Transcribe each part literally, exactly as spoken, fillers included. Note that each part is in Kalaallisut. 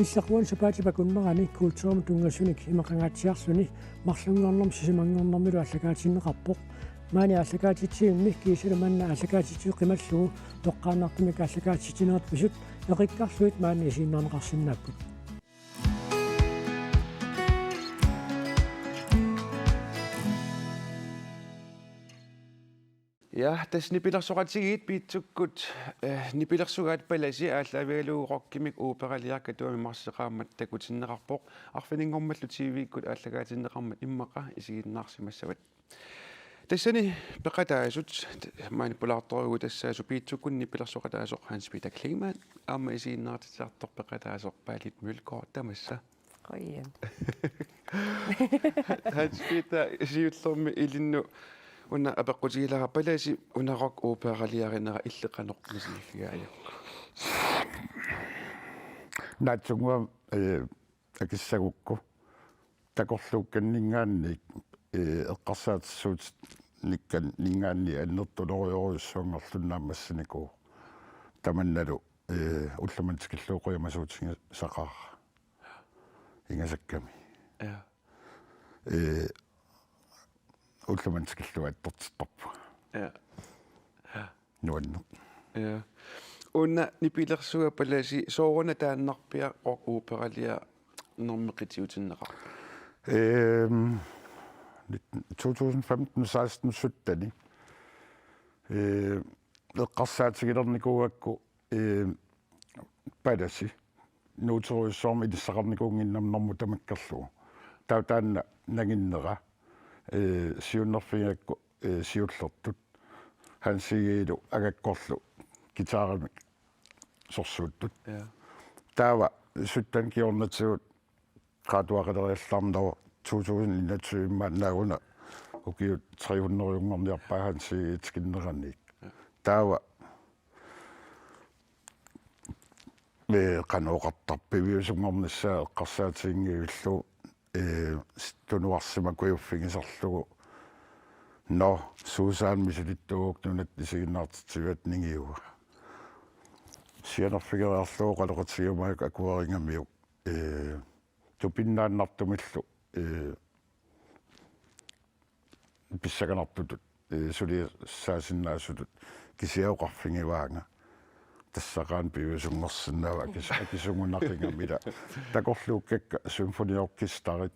Illit uani sapaatip akunnerani kulturimut tunngasunik imaqangaatsiarluni marlunngornermik sisamanngornermilu aallakaatinneqarpoq. Maani aallakaatitsivimmi kiisalu manna aallakaatitsineq qimallugu toqqaannartumik aallakaatitsinerpasut eqikkarlugit maani isiginnaarneqarsinnaapput. Ja, tassa nipilersoqatigiit Piitsukkut, eh, nipilersugaat palasi aallaavigalugu rockimik operaliaq Katuami marseqaammat takutinneqarpoq, arfininngormallu T V-kkut aallakaatinneqarmat immaqa isiginnaarsimassavat. Tassani peqataasut, maani pulaartorujuuvoq tassaasut Piitsukkut nipilersoqataasoq Hans Peter Kleemann, aamma isiginnaartitsisartoq peqataasoq Paalit Mølgaard, tamassa. Qujan. Hans Peter, siullermik ilinnut una apeqqutigilaarpalasi una rock operaliarinera illit qanoq misigiffigaajuk? Naatsunnguaq, eh, akissagukku. Takorluukkanninngaanniit, eh, eqqarsaatersuutinninngaanniit annertunerujorujussuanngorlunga naammassinikuuvoq. Tamannalu, eh, ullumimut tikillugu qujamasuutigisaqaara. Ingasakkami. Ja. Eh, ullumimut tikillugu attortittarpunga. Ja. Ja. Nuanneq. Ja. Una nipilersugaat palasi sooruna taannarpiaq rock operalianermik qitiutinneqarpa? Ehm, to tusind femten, seksten, sytten. Eh, eqqarsaatigilernikuugakku, eh, palasi nuuterujussuarmik ilissaqarnikuunnginnama normut tamakkerlugu. Taava taanna nanginnera, eh, siunnerfigigakku, eh, siullertut. Hans Egedelu angakkorlu guitarimik sorsuuttut. Ja. Taava sytten kingornatigut qaatuaqaleriallarnera to tusind enogtyve maannaaguna ukiut tre hundredenngorniarpaat Hans Egede tikinneraniit. Taava, eh, qanoq oqartarpa, piviusunngornissaa eqqarsaatiginngivillugu, eh, s-, tunuarsimakujuffigisarlugu. Nå, Susanne misilittuugukku nunatta isiginnaartitsiviata ningiuaa. Sianerfigeriarlugu oqaloqatigiumaarpakka akuerigamiuk, eh, tupinnaannartumillu, eh, pissanganartutut, eh, suliassaasinnaasutut kisianni oqarfigivaanga: Tassaqaannaq piviusunngorsinnaava, akis-, akisugunaqigami, ila. Takorluukkakka symfoniorkesterit,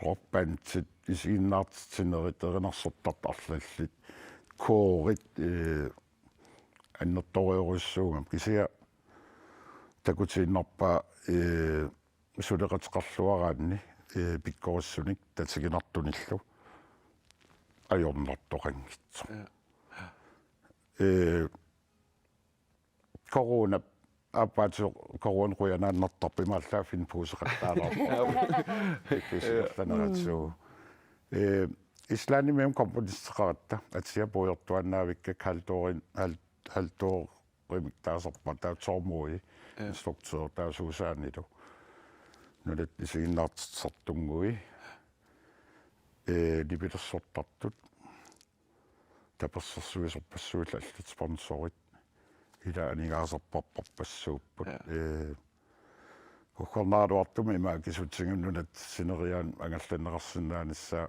rockbandit, isiginnaartitsinerit, erinarsortartut arlallit, koorit, eh, annertoorujussuugamik, kisianni takutiinnarpaa, eh, suleqateqarluaraanni, eh, pikkorissunik tatiginartunillu ajornartoqanngitsoq. Ja. Eh, corona, aappaatsisoq corona qujanaannartarpoq, imaallaat Finn puuseqattaalaarpoq. Pisiorlaneratigu. Eh, Islandimi komponisteqaratta, atia puigortuaannaavikkakka, Halldórin, Hal-, Halldór rimik taasarpaat, taava Tormod, ja, instruktør, taava Susannilu. Nunatta isiginnaartitsisartunngui, eh, nipilersortartut tapersersuisorpassuillu allat sponsorit, ila aningaasarparparpassuupput. Ja. Eh, uggornaraluartumik ima akisutigalugu nunatta sineriak angallanneqarsinnaanissaa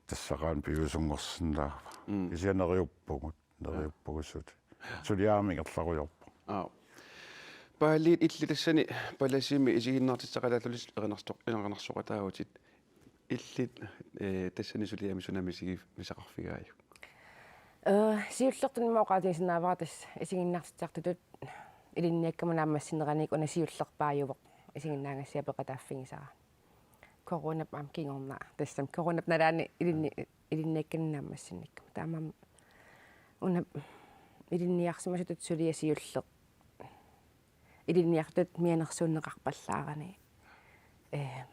Tassaqaannaq piviusunngorsinnaava. Mm. Kisianni neriuppugut, ja, neriuppugut suli. Suliaamik ingerlarujoorpoq. Aap. Paalit, illit tassani palasimi isiginnaartitseqataallutit erinarsoq-, erinarsoqataavutit. Illit, eh, tassani suliami suna misigif-, misaqarfigaajuk? Eh, siullertut immaqa oqaatigisinnaavara tassa isiginnaartitsisartutut ilinniakkama naammassineraniit una siullerpaajuvoq isiginnaagassiaq peqataaffigisara. Coronap aamma kingorna, tassami coronap nalaani ilinni-, ilinniakkani naammassinnikkama. Taamaammat una ilinniarsimasutut suliaq siulleq ilinniartutut mianersuunneqarpallaarani, eh,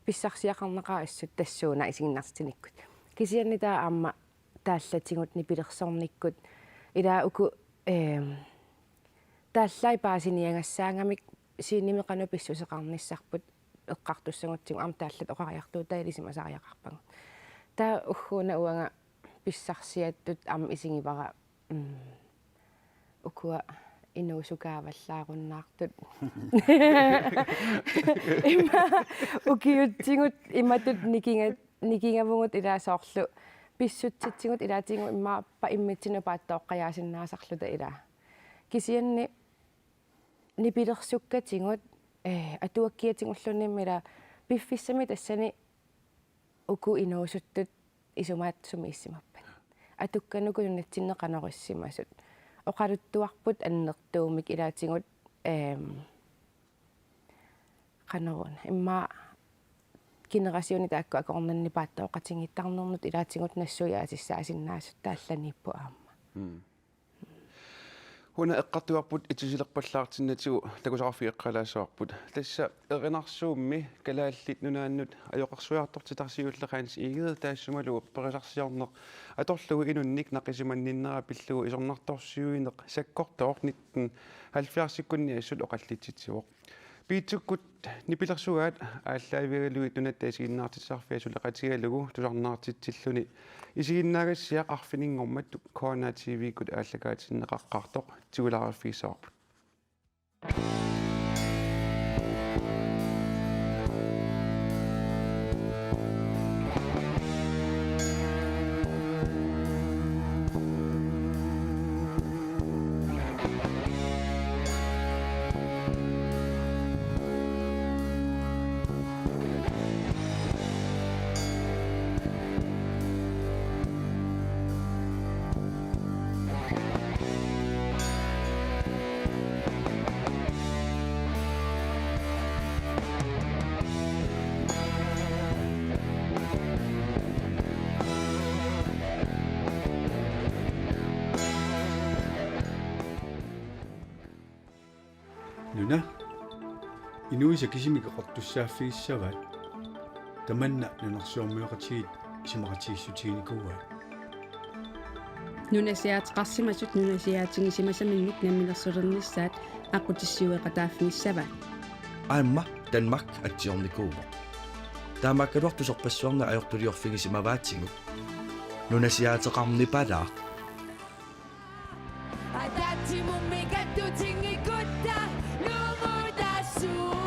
pissarsiaqarnaqaaq assut tassuuna isiginnaartitsinikkut. Kisianni taava aamma taallatigut nipilersornikkut, ila uku, eh, taallaat paasiniagassaagamik scenemi qanoq pissuseqarnissarput eqqartussagutsigu aamma taallat oqariartuutaat ilisimasariaqarpagut. Taava ugguuna uanga pissarsiattut aamma isigivara, mm, ukua inuusukaavallaarunnaartut. Ima ukiutsigut imatut nikinga-, nikingavugut ilaa soorlu pissutsitsigut ilaatigut immaqa immitsinnut paattooqqajaasinnaasarluta ilaa. Kisianni nipilersukkatigut, eh, atuakkiatigulluunniimmi ilaa piffissami tassani uku inuusuttut isumaat sumiissimappat. Atukkanuku nunatsinni qanoq issimasut. Oqaluttuarput annertuumik ilaatigut, ehm, qanoruna. Immaqa generationit taakku akornanni paattooqatigiittarnernut ilaatigut nassuiaatissaasinnaasut taallaniipput aamma. Mm. Una eqqartugarput ititsilerpallaartinnatigu takusaqarfik eqqaalaassavarput. Tassa erinarsuummi Kalaallit Nunaannut ajoqersuiartortitat siulleq Hans Egede taassumalu upperisarsiorneq atorlugu inunnik naqisimanninnera pillugu isornartorsiuineq sakkortooq nitten halvfjerdsikkunniassut oqallitsitsivoq. Piitsukkut nipilersugaat aallaavigalugit Nunatta Isiginnaartitsisarfia suleqatigalugu tusarnaartitsilluni isiginnaagassiaq arfininngormat K N R T V-kkut aallakaatinneqaqqaartoq tigulaariffigissavarput. Nuna, inuisa kisimik eqqartussaaffigissavaat, tamanna nunarsuarmioqatigiit isumaqatigiissutiginikuuaat. Nunasiaateqarsimasut nunasiaatigisimasaminnut namminersulernissaat aqqutissiueqataaffigissavaat. Aamma Danmark atsiornikuuvoq. Taamaakkaluartoq sorpassuarnut ajortuliorfigisimavaatigut. Nunasiaateqarnipalaaq. Ataatsimoormi kattutinngikutta nuummut tassuugu.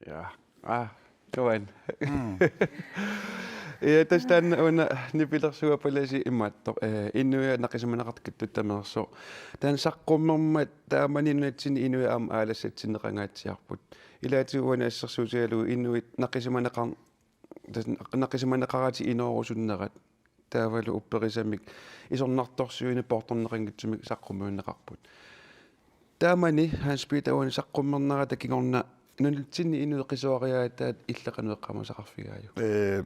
Ja. Ah, tuan. Mm. Ja, tassa taanna una nipilersugaa palasi imaattoq, eh, inuiaat naqisimaneqartut kittuttameersoq. Taanna saqqummermat taamani nunatsinni inuiaat aamma aalassatsinneqangaatsiarput. Ilaatigut uani assersuutigalugu inuit naqisimaneqar-, tassa naqisimaneqaratik inoorusunnerat. Taavalu upperisamik isornartorsiuineq poortorneqanngitsumik saqqummiunneqarput. Taamani Hans Peter uani saqqummernerata kingorna nunatsinni inuit qisuariaataat illit qanoq eqqaamasaqarfigaajuk? Eh,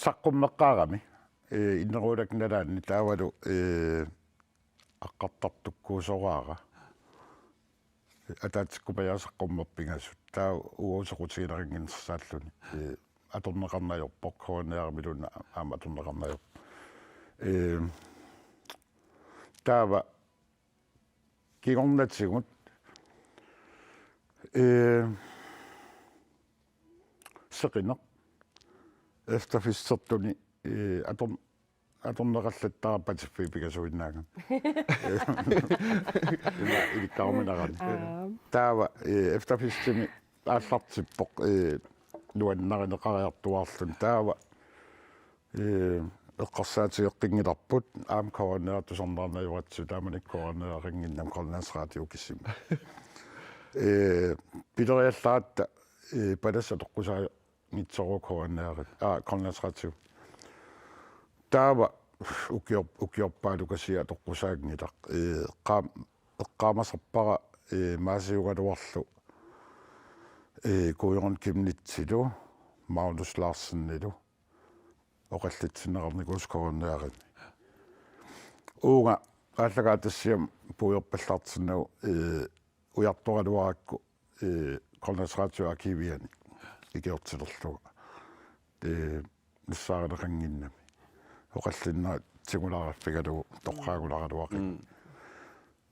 saqqummeqqaarami, eh, inneruulak nalaanni taavalu, eh, aqqartartukkuusoraara. Ataatsikkupajaaq saqqummerput pingasut. Taava uagut soqutiginaqannginnersaalluni. Eh, atorneqarneq ajorpoq, K N R-imiluunniit aamma atorneqarneq ajorpoq. Eh, taava kingornatigut, eh, seqineq efterfestertuni, eh, ator-, atorneqallattaarput patiffiit pingasuinnaagami. Ima ilikkaruminarani. Aap. Taava, eh, efterfestimi aallartippoq, eh, nuannarineqariartuaarluni. Taava, eh, eqqarsaatigeqqinngilarput, aamma K N R tusarnaarneq ajoratsigu, taamani K N R-eqannginnami, Grønlands Radio kisimi. Eh, pileriallaratta, eh, palassat atoqqusaa- -nngitsoq K N R-it, aa, Grønlands Radio. Taava ukior-, ukiorpaalukasia atoqqusaanngilaq. Eh, eqqaam-, eqqaamasarpara, eh, Maasiugaluarlu, eh, Gudrun Chemnitzilu, Magnus Larsenilu, oqallitsinneqarnikuusoq K N R-imi. Uunga aallakaatitassiami puigorpallaartinnagu, eh, ujartoraluarakku, eh, Grønlands Radio Arkiviani ikiortilerlunga. Eh, nassaarineqannginnami. Oqallinnerit tigulaarfigalugu torraagulaaraluaqigit. Mm.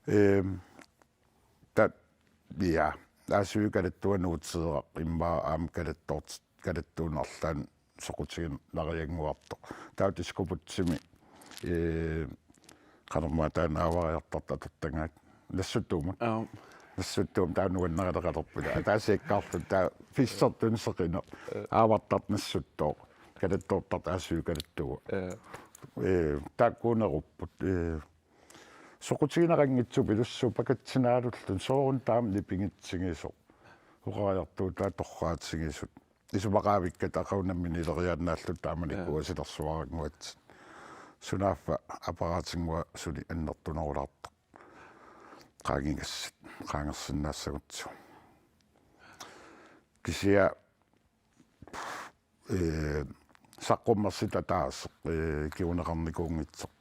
Ehm, ta-, ja, aasiviup kalattua nuuteeraq immaqa aamma kalattoort-, kalattuuneq arlaannik soqutiginariannguartoq. Taava Diskobugtimi, eh, qanormaa taanna aavariartartut atortagaat. Nassuttuumut. Aap. Nassuttuumut taava nuannarineqalerput. Ataasiakkaarluta taava fistertunik seqineq. Eh. Aavartartoq nassuttooq. Kalattoortartoq aasiviup kalattua. Eh. Eh, taakkuunerupput. Eh, soqutiginaqanngitsupilussuup pakatsinaalulluni soorunami taama nipigitsigisoq. Oqariartuutaat torraatigisut. Isumaqaavikkatta aqagu nammineq ileriaannaalluta taamanikkut. Jaa. Silarsuarannguatsinni. Sunaaffa apparaatinnguaq suli annertunerulaartoq. Qaangigassat, qaangersinnaassagutsigit. Kisianni, eh, saqqummersitaq ataaseq, eh, kinguneqarnikuunngitsoq.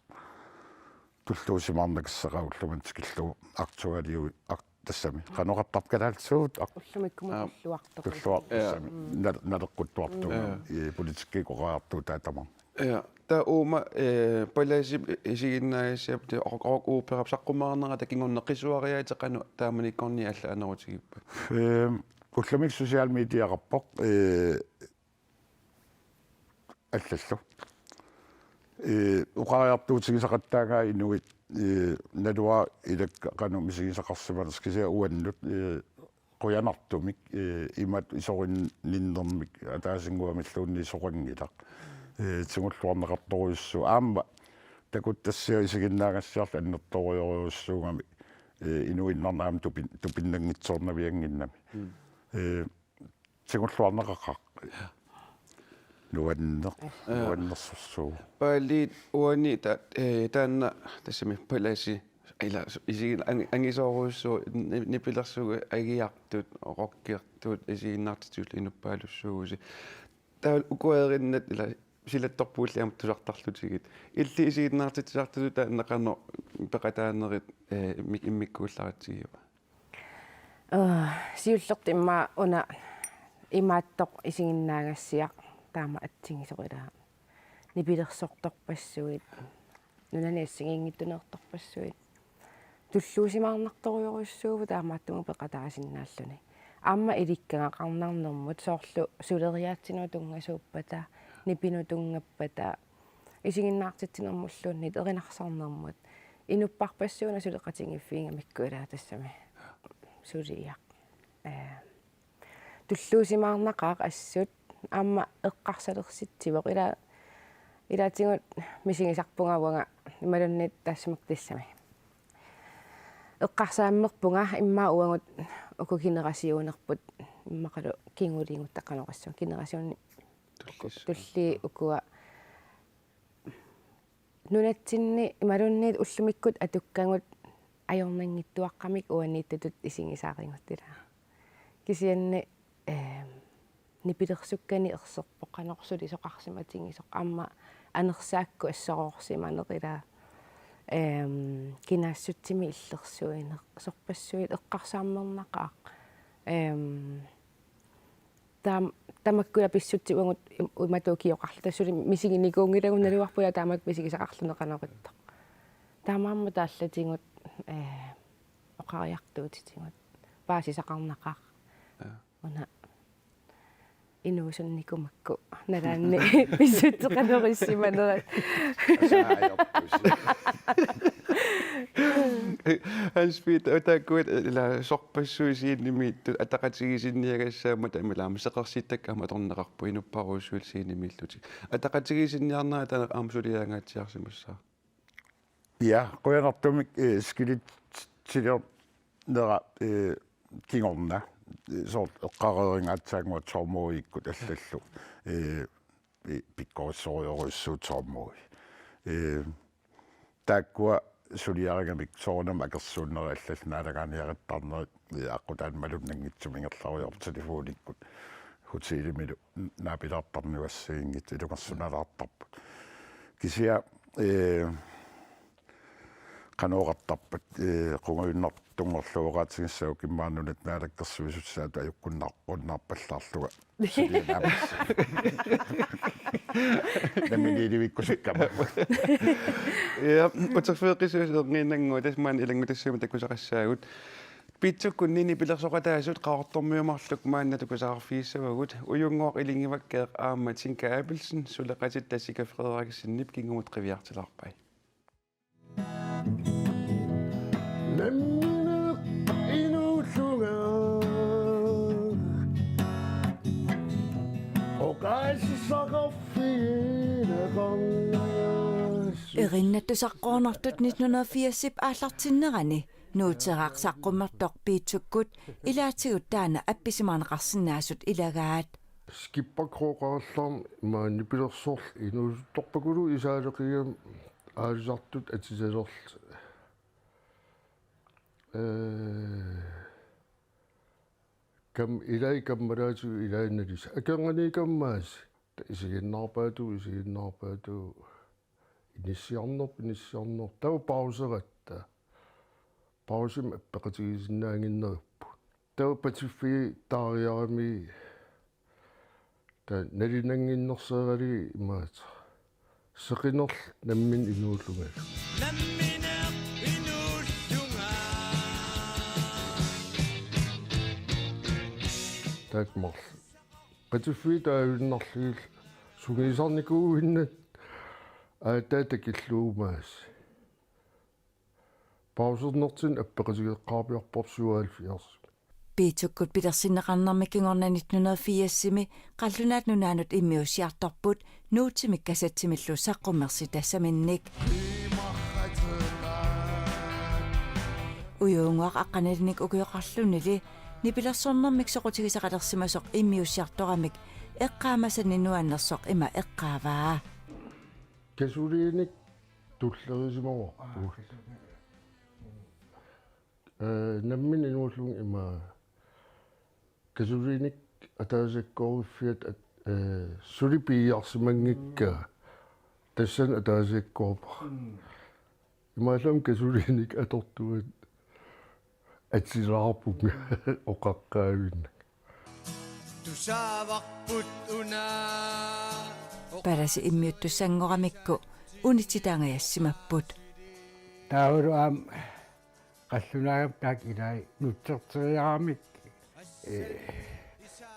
Tulluusimaarnakassaqa ullumimut tikillugu aktualiui-, ak-, tassami. Qanoq oqartarpa kalaallisut? Ak-, ullumikkut. Aap. Tulluartoq. Tulluartoq. Jaa. Tassami. Mm. Nal-, naleqquttuartunga. Jaa. Eh, politikkikkut oqariartuutaat tamarmik. Ja, taava uuma, eh, palasip isiginnaagassiap, taava rock-, rockoperap saqqummereernerata kingorna qisuariaatit qanoq taamanikkorniit allaanerutigippat? Ehm, ullumikkut social mediaqarpoq, eh, allallu. Eh, oqariartuutigisaqattaagaat inuit, eh, naluara ilakka qanoq misigisaqarsimanersut kisianni uannut, eh, qujanartumik, eh, imatut isorinninnermik ataasinnguamilluunniit isoqanngilaq. Eh, tigulluarneqartorujussuuvoq. Aamma takuttassiaq isiginnaagassiarlu annertoorujorujussuugami, eh, inuinnarnik aamma tupin-, tupinnanngitsoornaviannginnami. Mm. Eh, tigulluarneqaqaaq. Nuanneq, ja, nuannersorsuuvoq. Paali uani ta-, eh, taanna tassami palasi ila s-, isigin-, ang-, angisoorujussuuvoq ni-, nipilersugut agiartut, rockertut, isiginnaartitsisut inuppaalussuuvusi. Taava ukua erinnat ila silattorpugulli aamma tusartarlutigit. Illit isiginnaartitsisartutut taanna qanoq peqataanerit, eh, immik-, immikkuullaratsigiva? Eh, siullertut immaqa una imaattoq isiginnaagassiaq taama atsigisoq ilaa. Nipilersortorpassuit. Nunani assigiinngitsuneertorpassuit. Tulluusimaarnartorujorujussuuvoq taamaattumik peqataasinnaalluni. Aamma ilikkagaqarnarnermut soorlu suleriaatsinnut tunngasuuppata, nipinut tunngappata, isiginnaartitsinermulluunniit erinarsarnermut. Inupparpassuuna suleqatigiiffigigamikku ilaa tassami. Suliaq. Eh, Tulluusimaarnaqaaq assut aamma eqqarsalersitsivoq ila ilaatigut misigisarpunga uanga imaluunniit taassuma tassami. Eqqarsaammerpunga immaqa uagut uku generationerput immaqalu kinguligut taqanoqassuun generation tulli ukua nunatsinni imaluunniit ullumikkut atukkagut ajornanngitsuaqqamik uaniittutut isigisaarigut ila. Kisianni ehm nipilersukkani erserpoq qanoq sulisoqarsimatigisoq aamma anersaakkut assoroorsimaneq ila ehm kinaassutsimik illersuineq sorpassuit eqqarsaammerneqaaq ehm taam tamakkua pissutsit uagut imatut ukioqarluta suli misiginikuunngilagut naluarput ila taamatut misigisaqarluni qanoq ittoq. Taamaammat taallatigut ehm oqariartuutitigut paasisaqarnaqaaq. Una inuusunnikumakku nalaanni pissutseqalersimanerat. Hans Peter, taakkua ila sorpassuit scenemiittut ataqatigiissinniagassaammat aamma ila aamma seqersittakka aamma atorneqarput inuppassuit scenemiillutik. Ataqatigiissinniarnerat taanna aamma suliaangaatsiarsimassaaq. Ja, qujanartumik eh, skilitsiliornera eh, kingorna eh, soorlu eqqareeringaatsaannguaq tørremodikkut allallu eh, pikkorissorujorujussuuvoq tørremodi. Eh, taakkua suliarigamik soorunami akersuunneri allallu naalagaaniarittarneri eh, aqqutaani malunnanngitsumik ingerlariarput telefonikkut hotelimilu naapilaartarniuassiinngitsut ilungersunalaartarput. Kisianni eh, qanoq oqartarpat eh, qungujunnartunngorlugu oqaatigissagukkit immaqa nunatta naalakkersuisussaatut ajukkunnaarunnaarpallaarlunga sulianaamassa. Nammineq ilivikkusukkama. Ja, uterfigeqqissuit erniinnannguaq tassa maani ilanngutassiami takusaqassaagut. Piitsukkunni nipilersoqataasut Qaqortormiut marluk maanna takusaqarfigissavagut, Ujunnguaq Ilingivakkeeq aamma Tinka Abelsen, suleqatit Tessika Frederiksenip kingumut qiviartilaarpai. Nammineq inuullunga oqaasissaqarfigineqarnersoq. Erinnaattusaqarnartut nitten hundrede firsip aallartinnerani Nuuteeraaq saqqummertoq Piitsukkut ilaatigut taanna appisimaneqarsinnaasut ilagaat. Skipper Krogh-aallaarmi maani nipilersorluni inuusuttorpakuluuvoq isaaleqigami aalisartut atisalerlutik. Eh, kam ilai kammalaatigut ilai nalisa. Akerngani kammaasi. Isiginnaarpaatigut, isiginnaarpaatigut. Inissiarnerpoq, inissiarnerpoq. Taava pauseratta. Pausimi appeqatigisinnaannginnerput. Taava patiffiit taariarami. Taava nalinannginnerseeralugit imaattoq. Seqinerlu nammineq inuullungalu. Nammineq inuullunga. Taakku marluk. Patiffiit taavinnarlugit sungiusarnikuuinnarput aatsaat takillugu maasi. Pausernertigut appeqatigeqqaarpiarparput syvoghalvfjerds. Piitsukkut pilersinneqarnermi kingorna nitten hundrede firsimi Qallunaat Nunaannut immiussiartorput nuutimik kassetsimillu saqqummersitassaminnik. Ujunnguaq aqqanilinnik ukioqarlunili nipilersornermik soqutigisaqalersimasoq immiussiartoramik eqqaamasannik nuannersoq ima eqqaavaa. Kasuliinik tullerisimavoq. Eh, nammineq inuullunga ima kasuliinik ataasiakkooriffiata at-, eh, suli piiarsimanngikkaa. Tassani ataasiakkoorpara. Imaallaat kasuliinik atortuat atilaarpunga oqaqqaavinnaga. Tusaavarput una. Palasi immiuttussanngoramikku unitsitaangajassimapput. Taavalu aamma qallunaagami taakku ilai nutserteriaramik, eh,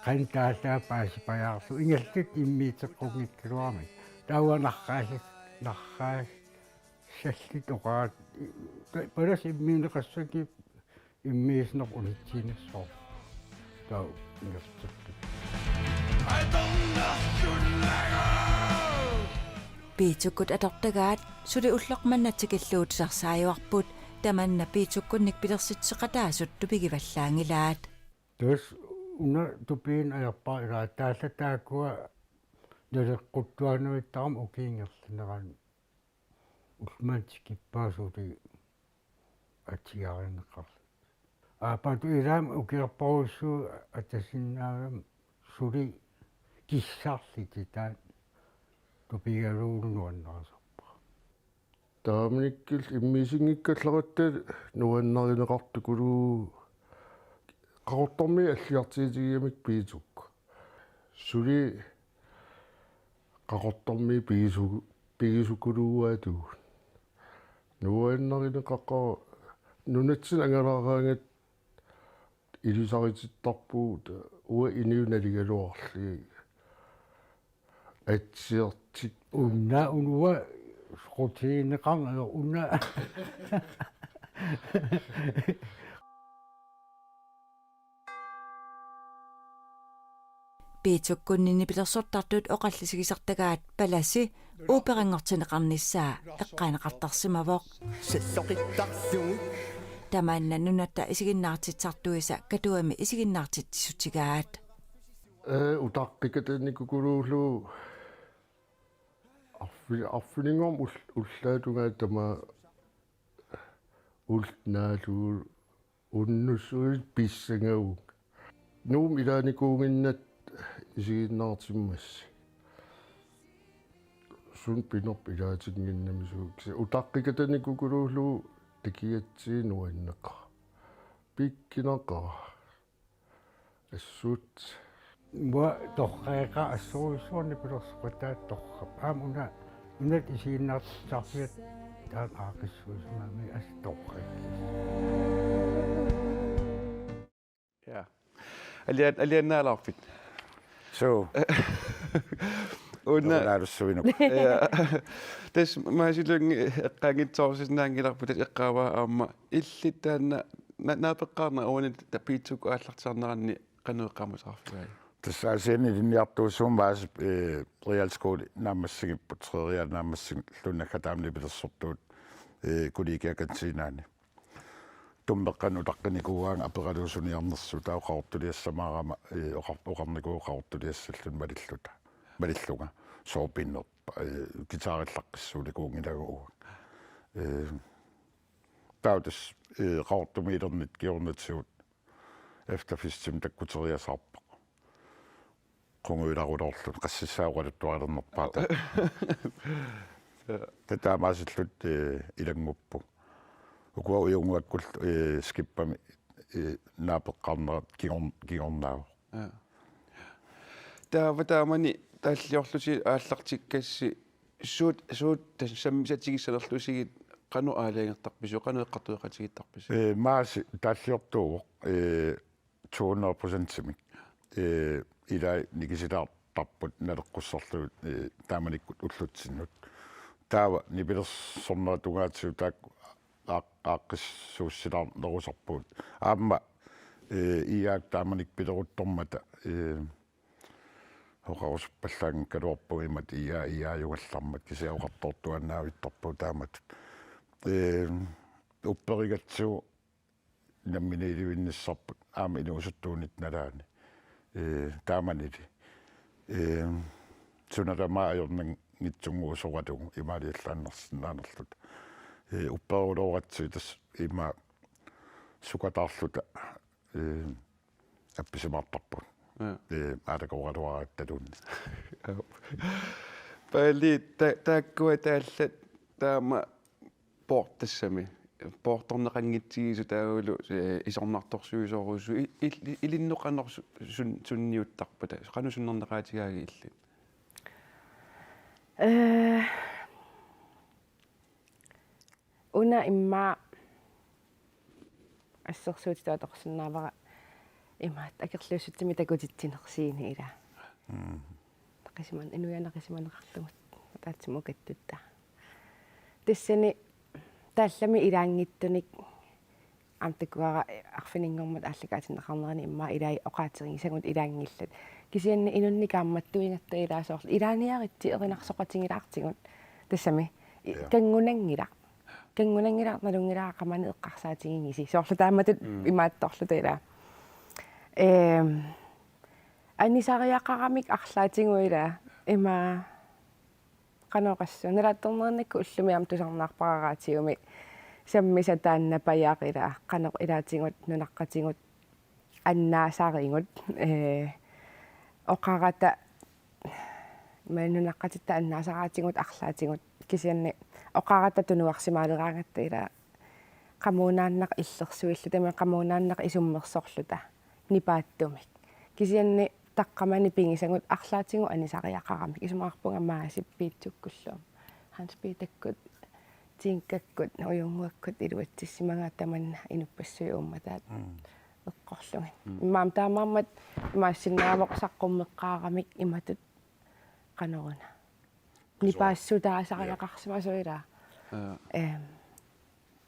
qanoq taallaat paasipajaarlugu ingerlaannaq immiuteqqunngikkaluaramik. Taava narraasat, narraasat sallit oqaat, palasi immiunneqassanngilaq immiussinerput unitsiinnassaaq. Taava ingerlatsitut. Piitsukkut atortagaat suli ulloq manna tikillugu tisarsaajuarput, tamanna piitsukkunnik pilersitseqataasut tupigivallaanngilaat. Tassa una tupiinnaq ajorpara, ilaa, taallaat taakkua naleqquttuaannavittarami ukiut ingerlaneranni. Ulloq manna tikippaat suli atiarineqarluni. Aappaattut ilaammi ukiorparujussuit atasinnaagami suli kissarlutik, taanna tupigalugu nuannarisarpara. Taamanikkut immiussinngikkallaratta nuannarineqartukuluuvoq Qaqortormiit alliartuutigigamikku piitsukkut. Suli Qaqortormiit pigisu-, pigisukuluuaatigut. Nuannarineqaqaaq, nunatsinni angalaaraangatta ilusaritittarpugut, uanga inuit naligaluarlugit. Atsiortik. Una, uanga soqutigineqarneq una. Piitsukkunni nipilersortartut oqallisigisartagaat palasi uuperanngortinneqarnissaa eqqaaneqartarsimavoq. Tamanna nunatta isiginnaartitsisartuisa Katuami isiginnaartitsissutigaat. Ee, utaqqikatanikukuluullugu arfi-, arfininngormat ul-, ullaap tungaanut tamaat ulloq naallugu unnussuit pissangavunga. Nuummi ilaanikuunnginnatta isiginnaartimmassuk. Suut pinerpoq ilaatinnginnamisuuvoq. Kisianni utaqqikatanikukuluullugu takigatsigu nuanneqaaq. Pikkunaqaaq. Assut. Uanga torraqaaq, assorujussuaq nipilersoqataat torrak. Aamma una, una isiginnaartitsisarfiat taama aaqqissuussimagamik assut torrak. Ja. Alian-, aliannaalaarpit? Suu. Una. Nalunaalussuinuk. Ja. Tassa Maasi Lyngep eqqaanngitsoorsinnaanngilarput, tassa eqqaavaa aamma illit taanna na-, naapeqqaarnerit uani ta-, piitsukkut aallartisarneranni qanoq eqqaamasaqarfigaat? Tassa Aasianni ilinniartuussuummata Maasip, eh, realskole naammassigipput, tre real naammassilluni, naggat taama nipilersortugut, eh, kollegiakantinaani. Tummeqqanik utaqqinikuugaanga aperalugu suniarnersoq, taava qaqortuliassamaarama, eh, oqar-, oqarnikuuvoq qaqortuliassalluni malilluta. Malillunga soorpinerpa, eh, guitarillaqqissuunikuunngilanga uanga. Eh, taava tassa, eh, Qaqortumiilernit kingornatigut efterfestimik takkuteriasaarpara. Qungujularuloorluni, qassissaa oqaluttualernerpaata. Taava taamaasilluta, eh, ilannguppugut. Ukua ujunnguakkullu, eh, skippami, eh, naapeqqaarnerat kingor-, kingornaavoq. Ja. Taava taamani taalliorlusi aallartikkassi suut, suut tassa sammisatigissalerlusigit qanoq aalajangertarpisiuk, qanoq eqqartueqatigiittarpisiuk? Eh, Maasi taalliortuuvoq, eh, to hundrede procentimik. Eh, ilai nikisilaartarput naleqqussarlugit, eh, taamanikkut ullutsinnut. Taava nipilersornerat tungaatigut taakku aaq-, aaqqissuussilaarnerusarpugut. Aamma, eh, I A-kkut taamanikkut pileruttormata, eh, oqarusuppallaanngikkaluarpugut imatut I A, I A-jugallarmat, kisianni oqartoortuaannavittarpugut taamatut. Eh, upperigatsigu namminiilivinnissarput aamma inuusuttuunitta nalaani. Eh, taamanili. Eh, suna tamaat ajornanngitsunnguusoralugu imaaliallaannarsinnaanerluta. Eh, upperulooratsigit tassa ima sukataarluta, eh, appisimaartarpugut. Ja. Eh, aalakooraluaratta tunni. Paali ta-, taakkua taallat taama poortassami. Poortorneqanngitsigisut taavalu, eh, isornartorsuisoorusut i-, il-, ilinnut qanoq su-, sun-, sunniuttarpata. Qanoq sunnerneqaatigaagit illit? Eh, una immaqa assersuutitut atorsinnaavara imaattoq akerliussutsimik takutitsinersuuneq ilaa. Mm. Naqisiman-, inuiaat naqisimaneqarlugu ataatsimut ukattutta. Tassani taallami ilaanngitsunik Aamma takuara arfininngormat aallakaatinneqarnerani immaqa ilai oqaatigisagut ilaanngillat. Kisianni inunnik kaammattuigatta ilaa soorlu ilaaniaritsi erinarsoqatigilaartigut. Tassami. Ja. Kanngunanngilaq. Kanngunanngilaq nalunngilara qamani eqqarsaatigigisi. Soorlu taamatut Mm. imaattorluta ilaa. Ehm, anisariaqaramik arlaatigut ilaa. Ima qanoq oqassaaq. Nalaattornerinnakkut ullumi aamma tusarnaarpara radiumi. Sammisaq taanna pajaq ilaa. Qanoq ilaatigut nunaqqatigut annaasarigut. Ee, oqarata, ima nunaqqatitta annaasaraatigut arlaatigut. Kisianni oqarata tunuarsimaaleraangatta ilaa qamuunaannaq illersuilluta, ima qamuunaannaq isummersorluta nipaattumik. Kisianni taqqamani pigisagut arlaatigut anisariaqaramik. Isumaqarpunga Maasip Piitsukkullu aamma Hans Peterkut, Tinkakkut, Ujunnguakkut iluatsissimagaat tamanna inuppassuit uummataat Mm. eqqorlugit. Mm. Immaqa taamaammat imaassinnaavoq saqqummeqqaaramik imatut qanoruna. Qisuar-, nipaassuutaasariaqarsimasoq ilaa. Ja. Ehm,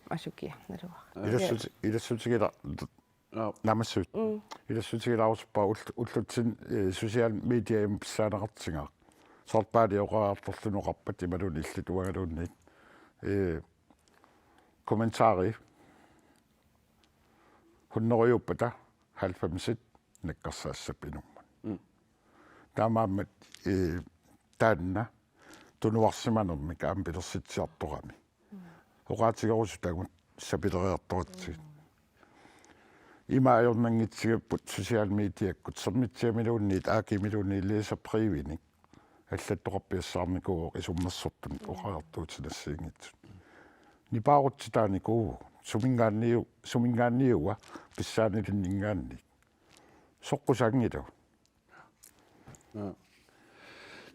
asukiaq naluara. Ja. Ilassuti-, ilassutigilaar-, Aap. Naammassiviit. Mm. Ilassutigilaarusuppa ull-, ullutsinni, eh, social mediamut pissaaneqartigaaq. Soorlu Paali oqariartorluni oqarpat imaluunniit illit uangaluunniit. Eh, kommentarit hunnorujuuppata halvfemsit nakkarsaassapput inummut. Mm. Taamaammat, eh, taanna tunuarsimanermik aamma pilersitsiartorami. Oqaatigerusutagut sapileriartoratsigit. Ima ajornanngitsigipput social mediakkut, Sermitsiamiluunniit, Aakimiluunniit, læserbrevimik allattoqarpiassaarnikuuvoq isummersortumik oqariartuutit nassiunngitsut. Nipaarutsitaanikuuvugut, suminngaanniu-, suminngaanniua pissaanilinninngaanniit. Soqqusaanngilagut. Aa.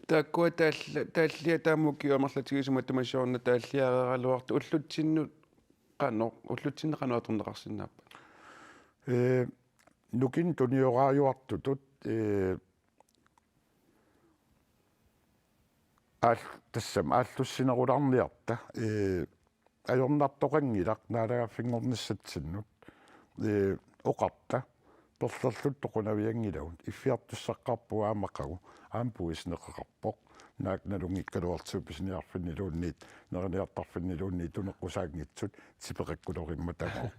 Taakkua taalla-, taalliat taama ukiut amerlatigisumik tamassiorna taalliareeraluartut ullutsinnut qanoq, ullutsinni qanoq atorneqarsinnaappat? Ee, nukinnik tunioraajuartutut, ee, aal-, tassami aallussinerulaarniarta, ee, ajornartoqanngilaq naalagaaffinngornissatsinnut, ee, oqarta perlerluttoq qunavianngilagut, iffiartussaqqaarpugut aamma aqagu, aamma puisineqaqarpoq, naak nalunngikkaluartigut pisiniarfinniluunniit, neriniartarfinniluunniit tuneqqusaanngitsut, tipeqakkulorimmat tamarmik.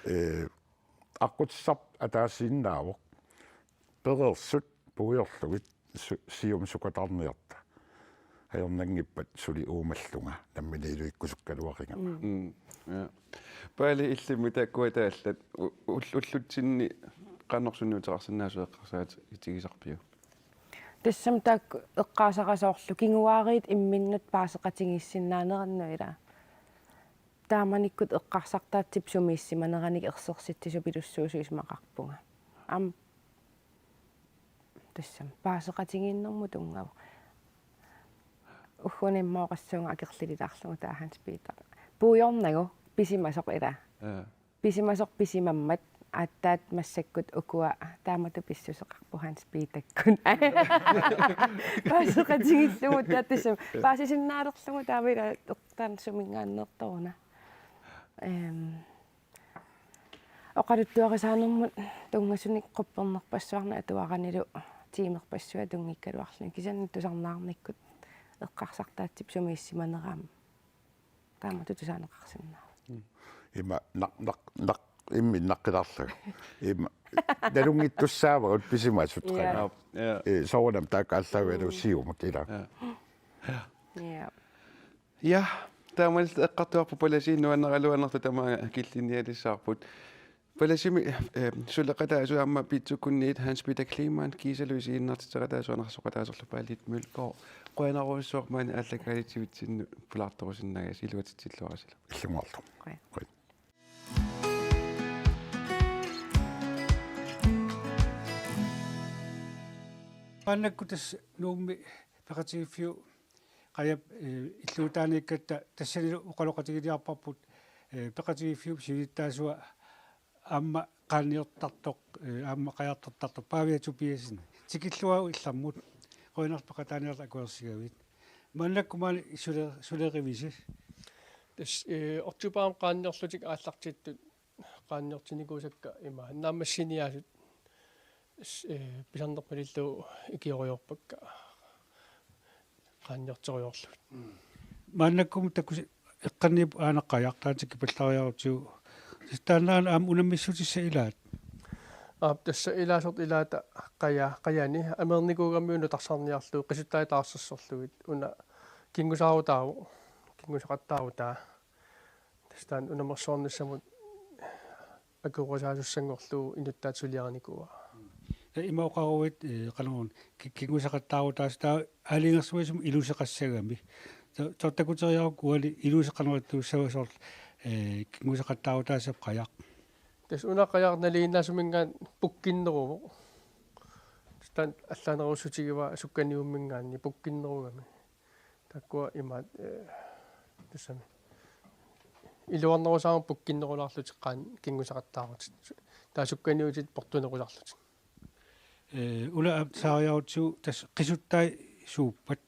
Ee, aqqutissarput ataasiinnaavoq, pereersut puigorlugit su-, siumut sukataarniarta. Ajornanngippat suli uumallunga nammineq iluikkusukkaluarigama. Mm. Mm. Ja. Paali, illimmi taakkua taallat u-, ull-, ullutsinni qanoq sunniuteqarsinnaasut eqqarsaatigisarpiuk? Tassami taakku eqqaasara soorlu kinguaariit imminnut paaseqatigiissinnaanerannut ilaa. Taamanikkut eqqarsartaatsip sumiissimaneranik ersersitsisupilussuusoq isumaqarpunga. Aamma tassami paaseqatigiinnermut tunngavoq. Ugguuna immaqa oqassuunga akerlililaarlugu taava Hans Peter. Puigornagu pisimasoq ilaa. Ja. Pisimasoq pisimammat aatsaat massakkut ukua taamatut pissuseqarpoq Hans Peterkut. Paaseqatigiillugu taava tassami paasisinnaalerlugu taava ilaa taanna suminngaanneertoruna. Ehm, oqaluttuarisaanermut tunngasunik quppernerpassuarnik atuaranilu tiimerpassuit atunngikkaluarluni, kisianni tusarnaarnikkut eqqarsartaatsip sumiissimanera aamma taamatut tusaaneqarsinnaavoq. Ima naq-, naq-, naq-, imminut naqqilaarlugu. Ima nalunngittussaavagut pisimasut. Ja. Qanga. Ja. Ee, soorunami taakku aallaavigalugu siumut ilaa. Ja. Ja. Ja, taamaalilluta eqqartugarput palasiit nuanneraluarnertut tamaanga killinnialissavarput. Palasimi, eh, suleqataasut aamma Piitsukkunniit Hans Peter Kleemann kiisalu isiginnaartitseqataasoq anersoqataasorlu Paaliit Mølgaard. Qujanarujussuaq maani aallakaatitsivitsinnut pulaartorusinnaagasi, iluatsilluarisilu. Illunnguarlu. Qujan. Qujan. Maannakkut tassa Nuummi peqatigiiffiup qajap, eh, illuutaaniikkatta tassanilu oqaloqatiginiarparput, eh, peqatigiiffiup siulittaasua aamma qaanniortartoq, eh, aamma qajartortartoq Pavia Tobiassen. Tikilluarit illarmut. Qujanarsuaq peqataaniarlutit akuersigavit. Maannakkut maani sule-, sulerivisi? Tassa, eh, oktobarimi qaanniorlutik aallartittut Qaanniortinikuusakka ima naammassiniaasut s- eh, pisarnerpalillu ikioriorpakka qaanniorteriorlugit. Maannakkut takusi eqqanniippoq aana qajaq taanna tikipallariarutsigu. Tassa taanna aamma unammissutissat ilaat. Aap, tassa ilaasortat ilaata qaja qajani ameernikuugamiuk nutarsarniarlugu qisuttaat taarsersorlugit una kinngusaarutaavoq, kinnguseqattaarutaa. Tassa taanna unammersuarnissamut akuerisaasussanngorlugu inuttaata suliarinikuuara. Ja ima oqaruit, eh, qanoruna ki- kinnguseqattaarutaasut taava aalajangersimasumik iluseqassagami. Ta- ta- takuteriarukku uani iluseqanerattuussava soorlu, eh, kinnguseqattaarutaassap qajaq. Tassa una qajaq nalinginnaasuminngaanniit pukkinneruvoq. Tassa taanna allaanerussutigivaa sukkaniumminngaanniit pukkinnerugami. Taakkua imaat, eh, tassami. Iluarnerusaarmata pukkinnerulaarlutik qaa- kinnguseqattaarutit. Taava sukkaniutit portunerusarlutik. Eh, una aamma pisariarutsigu tassa qisuttai suuppat?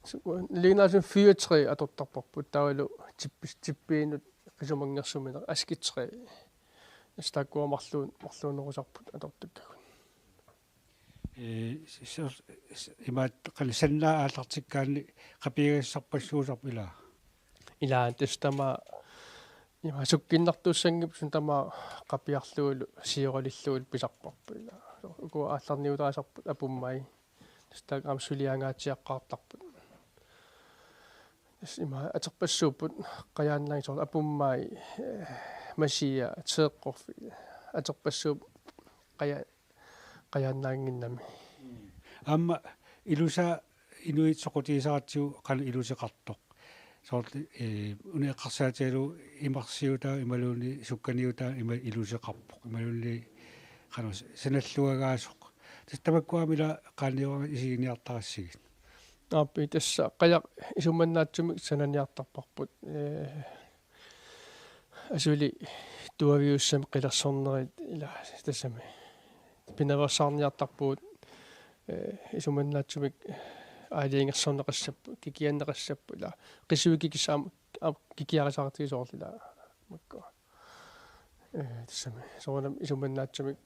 Su- nalinginnaasumik fyrretræ atortarparput taavalu tippis- tippiinut qisumanngersumineq asketræ. Tassa taakkua marluun- marluunerusarput atortakkagut. Eh, s- s- s- imaat qanoq sannaa aallartikkaanni qapiagassarpassuusarpoq ilaa. Ilaa tassa tamaat ima sukkinnartuussanngippat suna tamaat qapiarlugulu sioralillugulu pisarparput ilaa. Uku aallarniutaasarput apummai. Tassa taakku aamma suliangaatsiaqqaartarput. Tassa ima aterpassuupput qajaannaanngitsut soorlu apummai, eh, masiat, teeqqorfik. Aterpassuupput qaja- qajaannaannginnami. Aamma ilusaa inuit soqutigisaratsigu qanoq iluseqartoq. Soorlu, eh, una eqqarsaatigalugu imarsiutaavoq imaluunniit sukkaniutaavoq ima iluseqarpoq. Imaluunniit qanoq sanalluagaasoq. Tassa tamakku aamma ilaa qaanniorama isiginiartarassigit. Aap, tassa qajaq isumannaatsumik sananiartarparput. Eh, asuli tuaviussamik qilersornerit ilaa tassami. Pinaveersaarniartarpugut, eh, isumannaatsumik aalajangersorneqassapput, kikianneqassapput ilaa. Qisuit kikissat aamma, aamma kikiarisaqartigisoorlu ilaa. Makku. Eh, tassami. Soorunami isumannaatsumik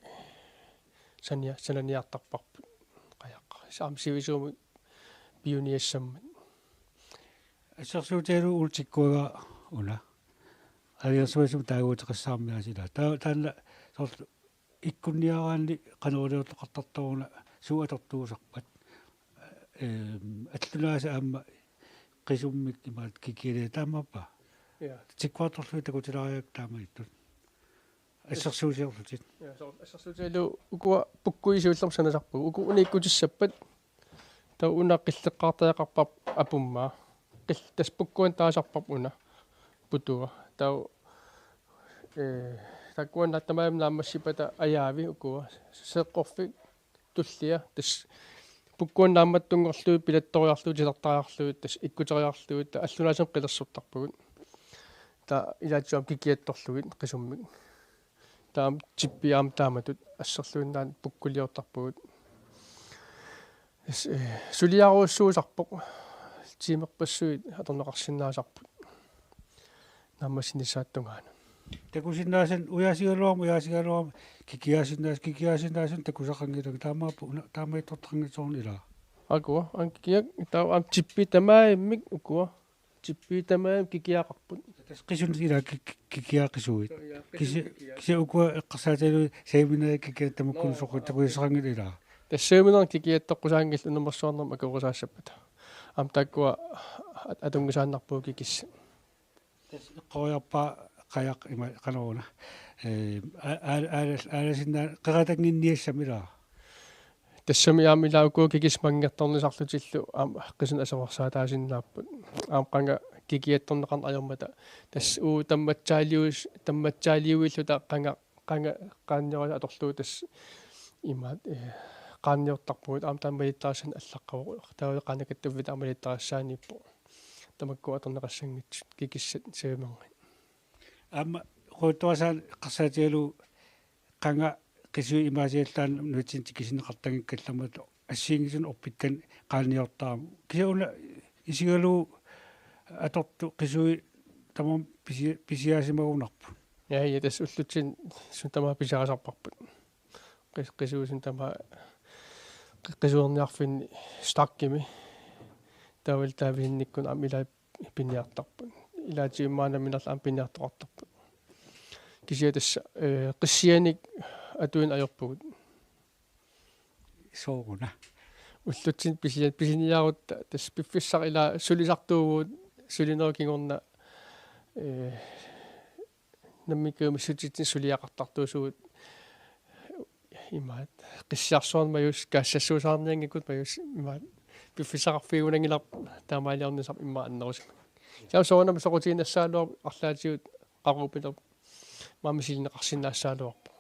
sania- sananiartarparput. Qajaq. Aamma sivisuumik piuniassammat. Assersuutigalugu ultikkuaga una. Aalajangersimasumik taaguuteqassaarmik aasilaat. Ta- taanna soorlu ikkunniaraanni qanoruliortoqartartoruna suut atortuusarpat. Ehm, allunaasat aamma qisummik imaat kikialia taamaappa. Ja. Tikkuartorlugit takutilaariak taamaattut. Assersuusiorlutit. Ja, soorlu assersuutigalugu ukua pukkui siullermik sanasarpagut. Uku una ikkutissappat. Taava una qilleqqaartariaqarparput apummaa. Qil- tassa pukkuanut taasarparput una. Putua. Taava, eh, taakkua tamarmik naammassipata ajaavi ukua. Teeqqorfik tullia. Tassa pukkuanut naammattunngorlugit pilattoriarlugit titartariarlugit tassa ikkuteriarlugit taava allunaasumik qilersortarpagut. Taava ilaatigut aamma kikiattorlugit qisummik. Taava aamma tippiit aamma taamatut asserluinnaat pukkuliortarpagut. Tassa, eh, suliarujussuusarpoq. Tiimerpassuit atorneqarsinnaasarput. Naammassinissaata tungaanut. Takusinnaasannik ujaasigaluarmat, ujaasigaluarmat, kikiaasinnaas-, kikiaasinnaasannik takusaqanngilanga taamaappoq una, taamaattortaqanngitsoornak ilaa. Akua, aamma kikiak, taava aamma tippiit tamarmik ukua. Tippiit tamarmik kikiaqarput. Tassa qisunit ilaa ki-, ki-, kikiaqisuit. Ja, kisi-, qisunit kikiaq. Kisianni ukua eqqarsaatigalugit seminarit kikiatta tamakkununnga. Nå, soqutigisaqanngillat ilaa. Tassa seminarit kikiattoqqusaanngillat unammersuarnermut akuerisaassappata. Aamma taakkua at-, atunngisaannarpugut kikissat. Tassa eqqoriarpaa qajaq ima qanoruna. Eh, a-, a-, a-, aalasinnaa-, qeratannginniassamik ilaa. Tassami aamma ilaa ukua kikissat manngertornisarlutillu aamma qisunit aserorsaataasinnaapput. Aamma qanga kikiattorneqarneq ajormata. Tassa uagut tammatsaalius-, tammatsaaliuilluta qanga, qanga qaanniorisa atorlugu tassa imaat, eh, qaanniortarpugut aamma taanna malittarissanik allaqqavoq. Taava qaannat kattuffiit aamma malittarissaaniippoq. Tamakku atorneqassanngitsut kikissat seminarit. Aamma oqaluttuarisaaneq eqqarsaatigalugu qanga qisuit imaasiallaannaq nunatsinni tikisinneqartanngikkallarmata assigiinngitsunik orpikkanik qaanniortarami. Kisianni una isigalugu atortut qisuit tamarmik pisi-, pisiaasimagunarput. Ja, ja, tassa ullutsinni suna tamaat pisarisarparput. Qis-, qisuit suna tamaat qi-, qisuerniarfinni Starkimi. Taavalu taava isinnikkut aamma ilaat piniartarput. Ilaatigut immaqa nammineerluni aamma piniartoqartarput. Kisianni tassa, eh, qissianik atuineq ajorpugut. Sooruna. Ullutsinni pisian-, pisiniarutta tassa piffissaq ilaa sulisartuuvugut sulinerup kingorna, eh, nammineq missutitsinni suliaqartartuusugut imaat qissiarsuarnik majuus kaassassuusaarnianngikkutta majuus imaat piffissaqarfigunanngilarput taamaaliornissaq immaqa annerusumik. Kisianni soorunami soqutiginnassagaluarpoq arlaatigut qaqugu pilerpoq maani misilinneqarsinnaassagaluarpoq.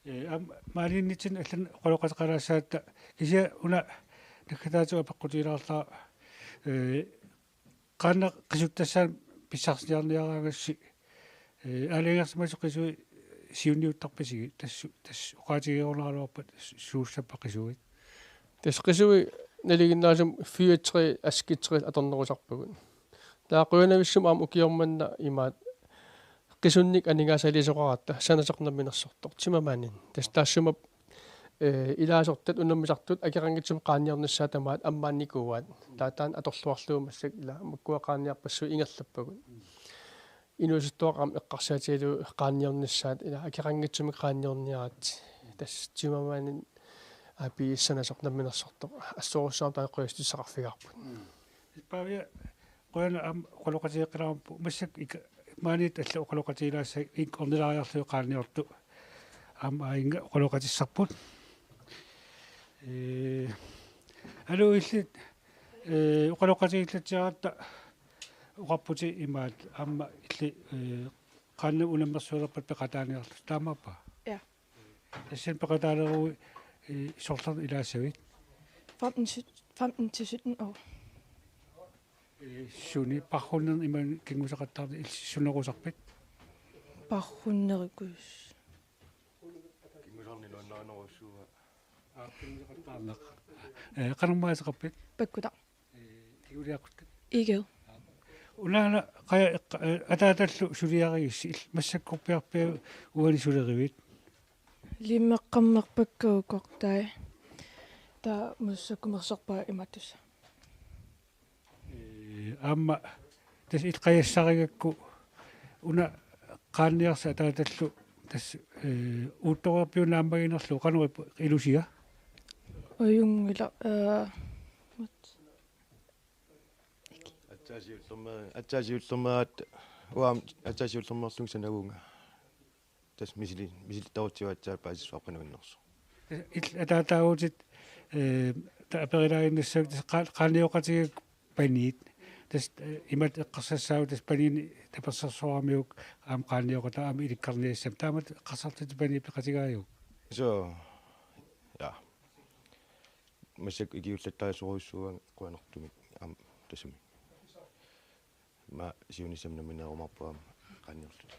Ee, aamma maaniinnitsinni allanut oqaloqateqalaassagatta kisianni una naggataatigut apeqqutigilaarlara, ee, qaannat qisuttassaanik pissarsiniarniaraangassi, ee, aalajangersimasut qisuit siunniuttarpisigit tassa, tassa oqaatigerugunaraluarpat su-, suussappat qisuit. Tassa qisuit nalinginnaasumik fyrre tre askitserit atornerusarpagut. Taava qujanavissumik aamma ukioq manna imaat qisunnik aningaasaliisoqaratta sanasoq namminersortoq tømmermanden. Tassa taassuma, eh, ilaasortat unammisartut akeqanngitsumik qaanniornissaat tamaat ammaannikuuaat. Taava taanna atorluarlugu massakkut ilaa makkua qaanniarpassuit ingerlappagut. Inuusuttuaqqat aamma eqqarsaatigalugu qaanniornissaat ilaa akeqanngitsumik qaanniorniaraat. Tassa tømmermanden A P S sanasoq namminersortoq assorsuarmik taanna qujassutisseqarfigaarput. Paavia, qujanaq aamma oqaloqatigeqqilaarput massakkut ik-, maaniittut allat oqaloqatigilaassagit ik-, ornilaariarlugit qaanniortut. Aamma aajuna oqaloqatissarput. Ee, aluu illit, ee, oqaloqatigiillatsiaratta oqarputit imaat aamma illit, ee, qaannat unammersuilerpat peqataaniarlutit taamaappa? Ja. Tassani peqataaleruit, ee, sorleq ilaassavit? Femten, syt-, femten til sytten år. Ee, suni parrunnerni imaluunniit kinguseqattaarnerni illit sunerusarpit? Parrunnerikkus. Kingusarneq nuannarinerussuuvoq. Aa, kinguseqattaarneq. Ee, qanormaa ateqarpit? Pakkutaq. Ee, kinguliaqquttat? Iged. Unaana Qaja eqqa-, ee, ataatallu suliarigissi il-, massakkorpiarpiaat uani sulerivit? Limeqqammerpakka ukortai. Taava massakkumersorpaa imaattussaq. Ee, aamma tassa illit qajassarigakku una qaanniarsaq ataatallu tassa, ee, uuttoreerpiuk naammaginerlugu qanoq ippa ilusia? Ajunngilaq, ee, mat. Aatsaat siullermeri-, aatsaat siullermeriaratta uanga aatsaat siullermeerlunga sanavunga. Tassa misili-, misilittarutsigu aatsaat paasissuaqqanuinnersoq. Illit ataataagutit, ee, ta-, aperilaaginnassavit tassa qaa-, qaanioqatigigakkit paniit. Tassa, ee, imatut eqqarsassaagut tassa paniini tapersersoramiuk aamma qaanioqataa aamma ilikkarniassammat. Taamatut eqqarsarlutit paniit peqatigaajuk? Suu. Ja. Massakkut ikiullattaasorujussuuaanga qujanartumik aamma tassami. Ima siunissami nammineerumaarpunga aamma qaanniorluta.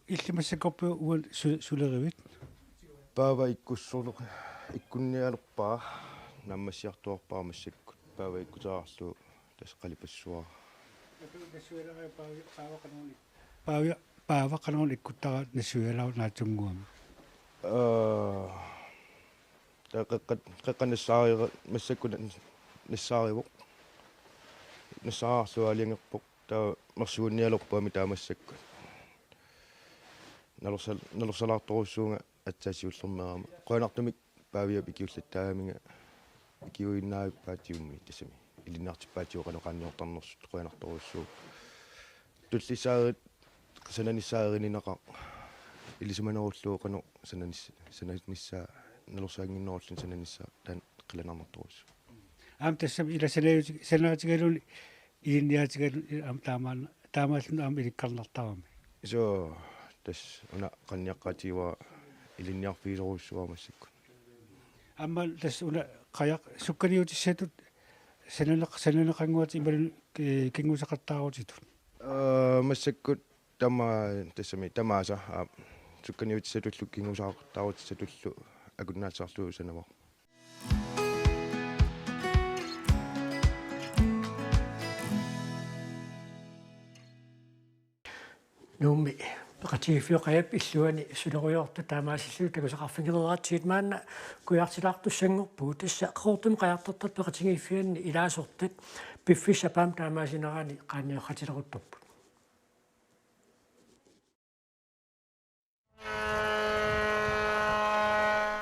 Illit massakkorpiaq uani su-, sulerivit? Paava ikkussorlu-, ikkunnialerpara naammassiartuarpara massakkut. Paava ikkuteqarlugu tassa qalipassuara. Paava, Paava qanoruna ikkuttara nassuialaaruk naatsunnguamik? Aa, taava qeqqa-, qeqqata nassaarira-, massakkut na-, nassaarivoq. Nassaariarlugu aalajangerpoq. Taava mersugunnialerpunga aamma taava massakkut. Nalorsal-, nalorsalaartorujussuuvunga aatsaat siullermeerama. Qujanartumik Paaviap ikiullattaagaminga ikiuinnaavippaatigummi tassami. Ilinniartippaatigut qanoq qaanniortarnersut qujanartorujussuuvoq. Tullissaari-, sananissaa erininaqaaq. Ilisimanerullugu qanoq sananis-, sananissaa nalorsaannginnerulluni sananissaa taanna qilanaarnartorujussuuvoq. Aamma tassami ila sanaajuti-, sanaatigaluni ilinniaatigaluni aamma taamaan-, taamaalluni aamma ilikkarnartarami. Suu, tassa una qaanniaqqaatigivara ilinniarfigisorujussuuara massakkut. Aamma tassa una qajaq sukkaniutissatut sananeq-, sananeqannguatit imaluunniit, ee, kinguseqattaarutitut? Aa, massakkut tama-, tassami tamaasa, aa, sukkaniutissatullu kinguseqattaarutissatullu akunnaatsaarlugu sanavara. Nuummi peqatigiiffioqajap illuani sulerujoortut taamaasillutik takusaqarfigereeratsigit maanna kujaartilaartussanngorpugut. Tassa Qaqortumi qajartortat peqatigiiffianni ilaasortat piffissap aamma taamaasinerani qaanniortileruttorput.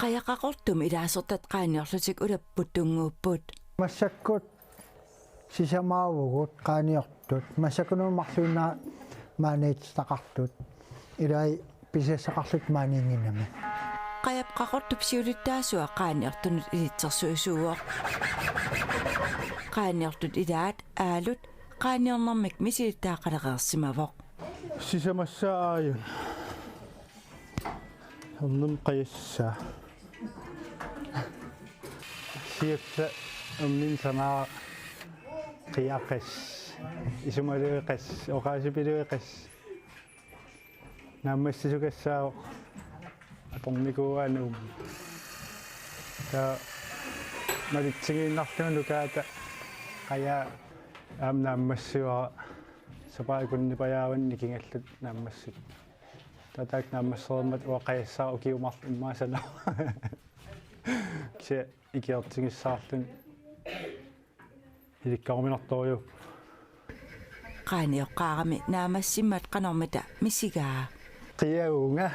Qajaq Qaqortumi ilaasortat qaanniorlutik ulapput tunnguupput. Massakkut sisamaavugut qaanniortut. Massakkununnga marluinnaat maaniittitaqartut. Ilai pisassaqarlutik maaniinnginnamik. Qajaq Qaqortup siulittaasua qaanniortunut ilitsersuisuuvoq. Qaanniortut ilaat Aalut qaanniornermik misilittagaqalereersimavoq. Sisamassaa aajuna. Ornum qajassaa. Siassa ummin sanaa qiaqas. Isumalueqas, oqaasipilueqas. Naammassisukassaavoq atornikuuaa Nuummi. Taava malitsigiinnarlugu nukaata qajaa aamma naammassivara. Sapaatip akunnipajaavanni nikingalluta naammassivara. Taava taakku naammassereermata uanga qajassara ukiut marluk immaqa sanaa. Kisianni ikiortigissaarluni ilikkaruminartorujuk. Qaanioqqaarami naammassimmat qanormita misigaa. Qiagunga.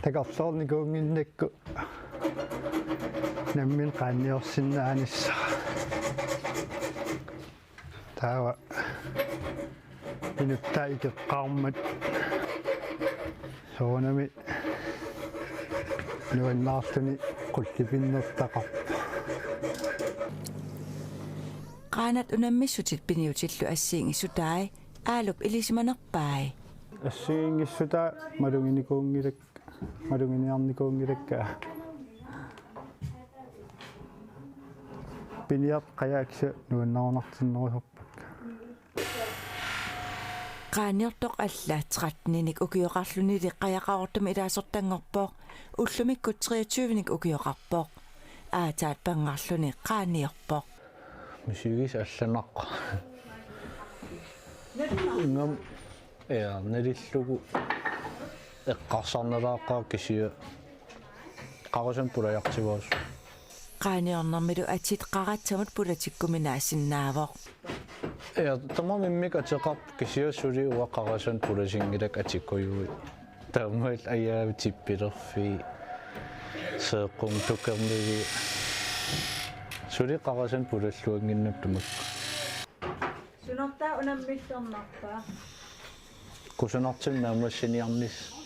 Takorloornikuunnginnakku nammineq qaanniorsinnaanissara. Taava inuttaa ikeqqaarmat soorunami nuannaarluni qullipinnertaqarpoq. Qaannat unammissutit piniutillu assigiinngissutai Aalup ilisimanerpai. Assigiinngissutaa maluginikuunngilakka, maluginiarnikuunngilakka. Piniartut qajaat kisianni nuannarunartinnerusorpakka. Qaanniortoq alla tretteninik ukioqarlunili Qajaq Qaqortumi ilaasortanngorpoq. Ullumikkut treogtyvenik ukioqarpoq. Aataat panngarluni qaanniorpoq. Misigisaq allanaq. Ingammik, ja, nalillugu eqqarsarnalaaqaaq kisianni qarasanik pulajartivaasut. Qaanniornermilu atit qaratsamut pulatikkuminaassinnaavoq. Ja, tamarmik immikkut ateqarput kisianni suli uanga qarasanik pulasinngilakka atikkujuit. Taamaalilluta ajaavit tippilerfii, seeqqumut tukermigii. Suli qarasanik pulalluannginnama tamakku. Sunaaffa unammillernarpa? Kusanartumik naammassiniarnissaq.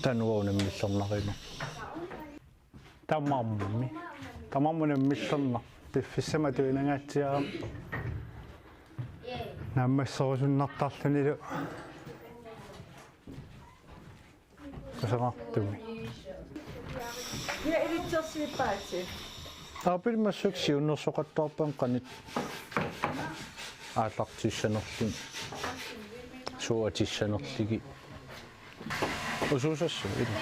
Taanna uanga unammillernaruma. Tamarmik. Tamarmik unammillernarpoq. Piffissami atuinangaatsiarami naammasserusunnartarlunilu. Kusanartumik. Ja, ilitsersuippaatit. Aappi massakkut siunnersoqattaarpaat qanoq aallartissanerlugit. Suut atissanerlugit. Usuusassu, ila.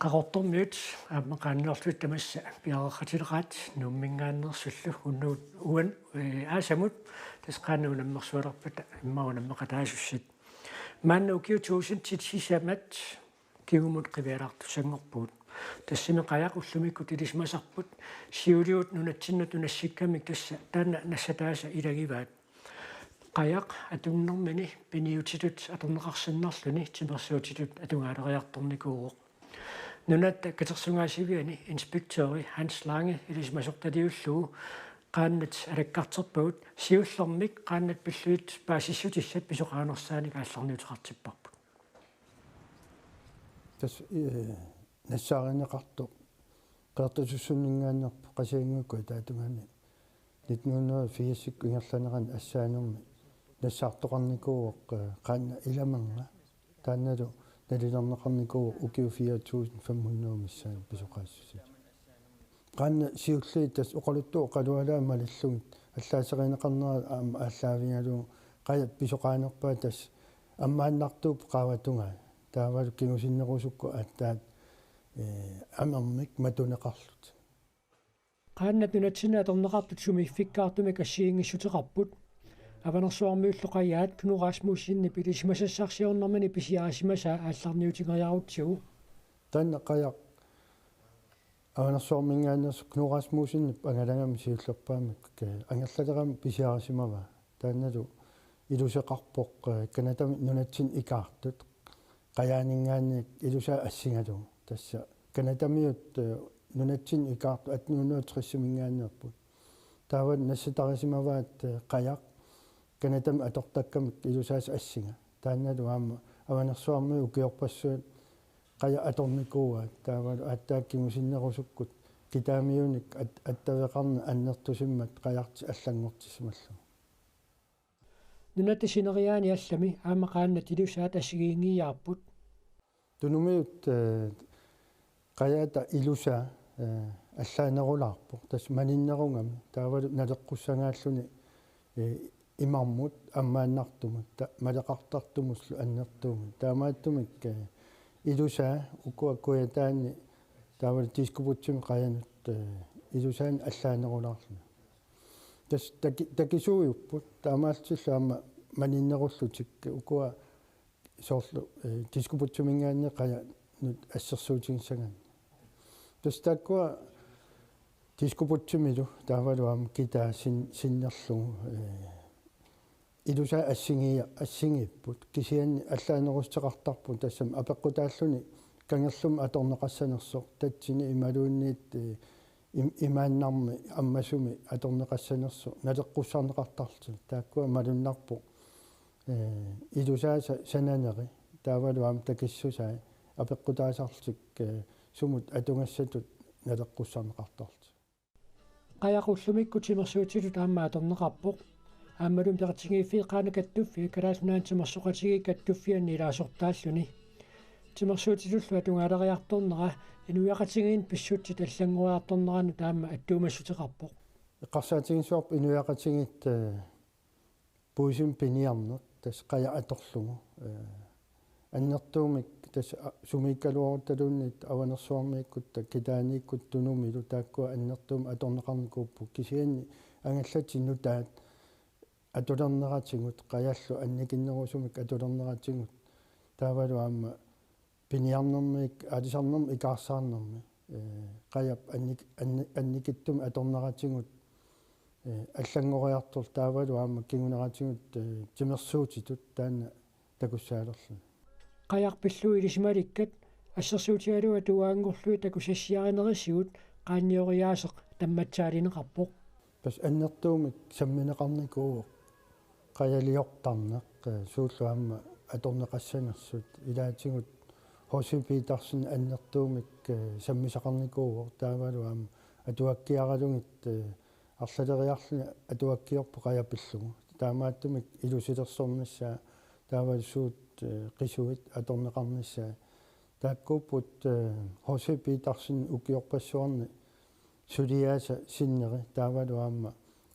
Qaqortormiut aamma qaanniorlutik tamassa piareeqqatileqaat Nuumminngaanneersullu unnugu uan, ee, aasamut tassa qaannat unammersualerpata immaqa unammeqataasussat. Maanna ukiut tuusintit sisamat kingumut qivialaartussanngorpugut. Tassami qajaq ullumikkut ilisimasarput siuligut nunatsinnut unassikkamik tassa taanna nassataasa ilagivaat. Qajaq atunnermini piniutitut atorneqarsinnarluni timersuutitut atugaaleriartornikuuvoq. Nunatta katersugaasiviani inspektøri Hans Lange ilisimasortaliullugu qaannat alakkarterpagut siullermik qaannat pillugit paasissutissat pisoqaanersaanik aallarniuteqartipparput. Tassa, ee, nassaarineqartoq Qeqertasunninngaanneerpoq Qasigiannguit Kujataatungaani nitten hundrede og firsikkut ingerlanerani assaanermi nassaartoqarnikuuvoq, ee, qaannat ilamernga. Taannalu nalilerneqarnikuuvoq ukiut fire tusind fem hundrede missaanni pisoqaassuseq. Qaannat siulliit tassa oqaluttuat oqalualaat malillugit allaaserineqarnerat aamma aallaavigalugu qajap pisoqaanerpaat tassa ammaannartuupput qaavatungaani. Taavalu kingusinnerusukkut aatsaat, ee, amermik matuneqarlutik. Qaannat nunatsinni atorneqartut sumiiffikkaartumik assigiinngissuteqarput. Avanersuarmiullu qajaat Knud Rasmussenip ilisimasassarsiornermini pisiarisimasaa aallarniutigeriarutsigu. Taanna qajaq Avanersuarminngaanneersoq Knud Rasmussenip angalagami siullerpaamik, eh, angerlalerami pisiarisimavaa. Taannalu iluseqarpoq, eh, Canadami nunatsinni ikaartut. Qajaaninngaanniit ilusaa assigalugu. Tassa Canadamiut, eh, nunatsinni ikaartut atten hundrede og tres-iminngaanneerput. Taava nassatarisimavaat, eh, qajaq Canadami atortakkamik ilusaasa assiga. Taannalu aamma Avanersuarmiut ukiorpassuit qajaq atornikuuaat. Taavalu aatsaat kingusinnerusukkut kitaamiunik at-, attaveqarneq annertusimmat qajartik allanngortissimallugu. Nunatta sineriaani allami aamma qaannat ilusaat assigiinngiiaarput. Tunumiut, eh, qajaata ilusaa, eh, allaanerulaarpoq. Tassa maninnerugami. Taavalu naleqqussagaalluni, eh, imarmut ammaannartumut, ta-, maleqartartumullu annertuumik. Taamaattumik, eh, ilusaa ukua kujataani taavalu diskobugtimi qajanut, eh, ilusaani allaanerulaarluni. Tassa taki-, takisuujupput, taamaallutillu aamma maninnerullutik ukua soorlu, eh, diskobugtiminngaanniit qajanut assersuutigissagaanni. Tassa taakkua diskobugtimilu taavalu aamma kitaa sin-, sinnerlugu, eh, ilusaa assigia-, assigiipput. Kisianni allaanerussuteqartarput tassami apeqqutaalluni kangerlummi atorneqassanersoq, tatsini imaluunniit, eh, im-, imaannarmi ammasumi atorneqassanersoq naleqqussarneqartarlutik. Taakkua malunnarpoq, eh, ilusaasa sananeri taavalu aamma takissusai apeqqutaasarlutik, eh, sumut atugassatut naleqqussarneqartarlutik. Qajaq ullumikkut timersuutitut aamma atorneqarpoq. Aammalumi peqatigiiffiit Qaannat Kattuffiat Kalaallit Nunaanni Timersoqatigiit Kattuffianni ilaasortaalluni. Timersuutitullu atugaaleriartornera inuiaqatigiinni pissutsit allanngoriartorneranut aamma attuumassuteqarpoq. Eqqarsaatiginngisaannarpoq inuiaqatigiit, eh, puisumik piniarneq, tassa qajaq atorlugu. Eh, annertuumik tassa a-, sumiikkaluaruttaluunniit Avanersuarmiikkutta, Kitaaniikkutta Tunumilu taakkua annertuumik atorneqarnikuupput, kisianni angallatit nutaat atulerneratigut, qajallu annikinnerusumik atulerneratigut, taavalu aamma piniarnermik, aalisarnermik ikaarsaarnermi, eh, qajap annik-, anni-, annikitsumik atorneratigut, eh, allanngoriartorlutik taavalu aamma kinguneratigut, eh, timersuutitut taanna takussaalerluni. Qajaq pillugu ilisimalikkat assersuutigalugu atugaanngorlugit takusassiarinerisigut qaannioriaaseq tammatsaalineqarpoq. Tassa annertuumik sammineqarnikuuvoq qajaliortarneq, eh, suullu aamma atorneqassanersut, ilaatigut H C Petersen annertuumik, eh, sammisaqarnikuuvoq, taavalu aamma atuakkiaralugit, eh, arlaleriarluni atuakkiorpoq qajaq pillugu. Taamaattumik ilusilersornissaa taavalu suut, eh, qisuit atorneqarnissaat. Taakkuupput, eh, H C Petersen ukiorpassuarni suliaasa sinneri taavalu aamma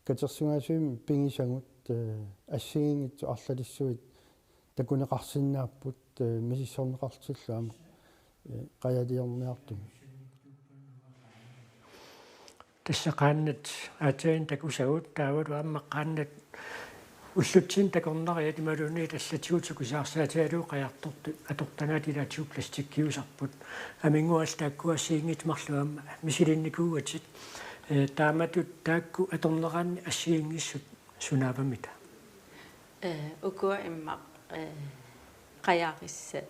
katersugaasivimmi pigisagut, eh, assigiinngitsut arlalissuit takuneqarsinnaapput, eh, misissorneqarlutillu aamma, eh, qajaliorniartumik. Tassa qaannat aatsaat takusagut taavalu aamma qaannat ullutsinni takornariat imaluunniit allatigut sukisaarsaatigalugu qajartortut atortagaat ilaatigut plastikkiusarput. Aminnguallu taakkua assigiinngitsut marluk aamma misilinnikuugatit. Eh, taamatut taakku atorneraanni assigiinngissut sunaavamita? Eh, ukua immaqa, eh, qajarissat,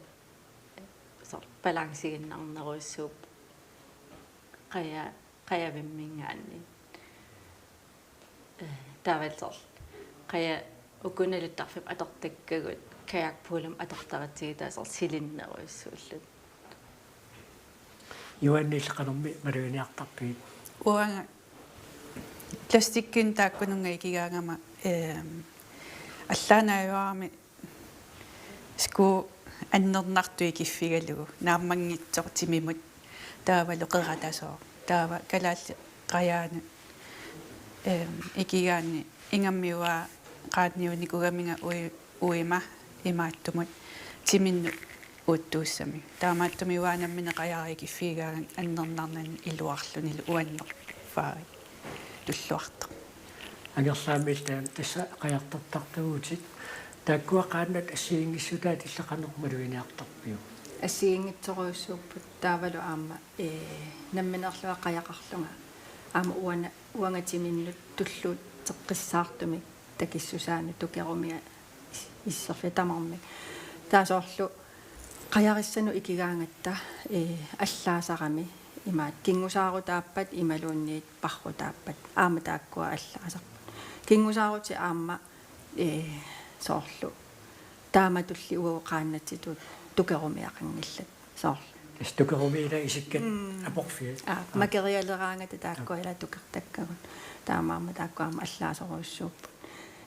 eh, soorlu balanceginnarnerujussuupput. Qaja-, qajavimminngaanniit. Eh, taavalu soorlu. Qaja-, ukua naluttarfimmut atortakkagut, kajakpuulumik atortaratsigit taava soorlu silinnerujussuullutik. Johanne, illit qanormi maluginiartarpigit? Uanga plastikkinik taakkununnga ikigaangama, ehm, allaanajuarami skuut annernartut ikiffigalugu, naammanngitsoq timimut, taavalu qeratasooq, taava kalaallit qajaanut, ehm, ikigaanni ingammik uanga qaanniunikuugamiga ui-, uima imaattumut timinnut uuttuussamik. Taamaattumik uanga nammineq qajara ikiffigigaangama annernarnani iluarlunilu uannerpaai. tulluartoq. Angerlaamilli taanna tassa qajartortartuuvutit. Taakkua qaannat assigiinngissutaat illit qanoq maluginiartarpiuk? Assigiinngitsorujussuupput taavalu aamma, ee, nammineerlunga qajaqarlunga. Aamma uanga, uanga timinnut tulluutseqqissaartumik takissusaanut tukerumia is-, isserfik tamarmik. Taava soorlu qajarissanut ikigaangatta, ee, allaasarami imaat kingusaarutaappat imaluunniit parrutaappat. Aamma taakkua allaasarput. Kingusaarutit aamma, ee, soorlu taamatulli uagut qaannatsitut tukerumiaqanngillat. Soorlu. Tassa tukerumiit ila isikkat Mm. aporfiat. Aa, Aa. makerialeraangata taakkua ila tukertakkagut. Taamaammat taakku aamma allaasorujussuupput.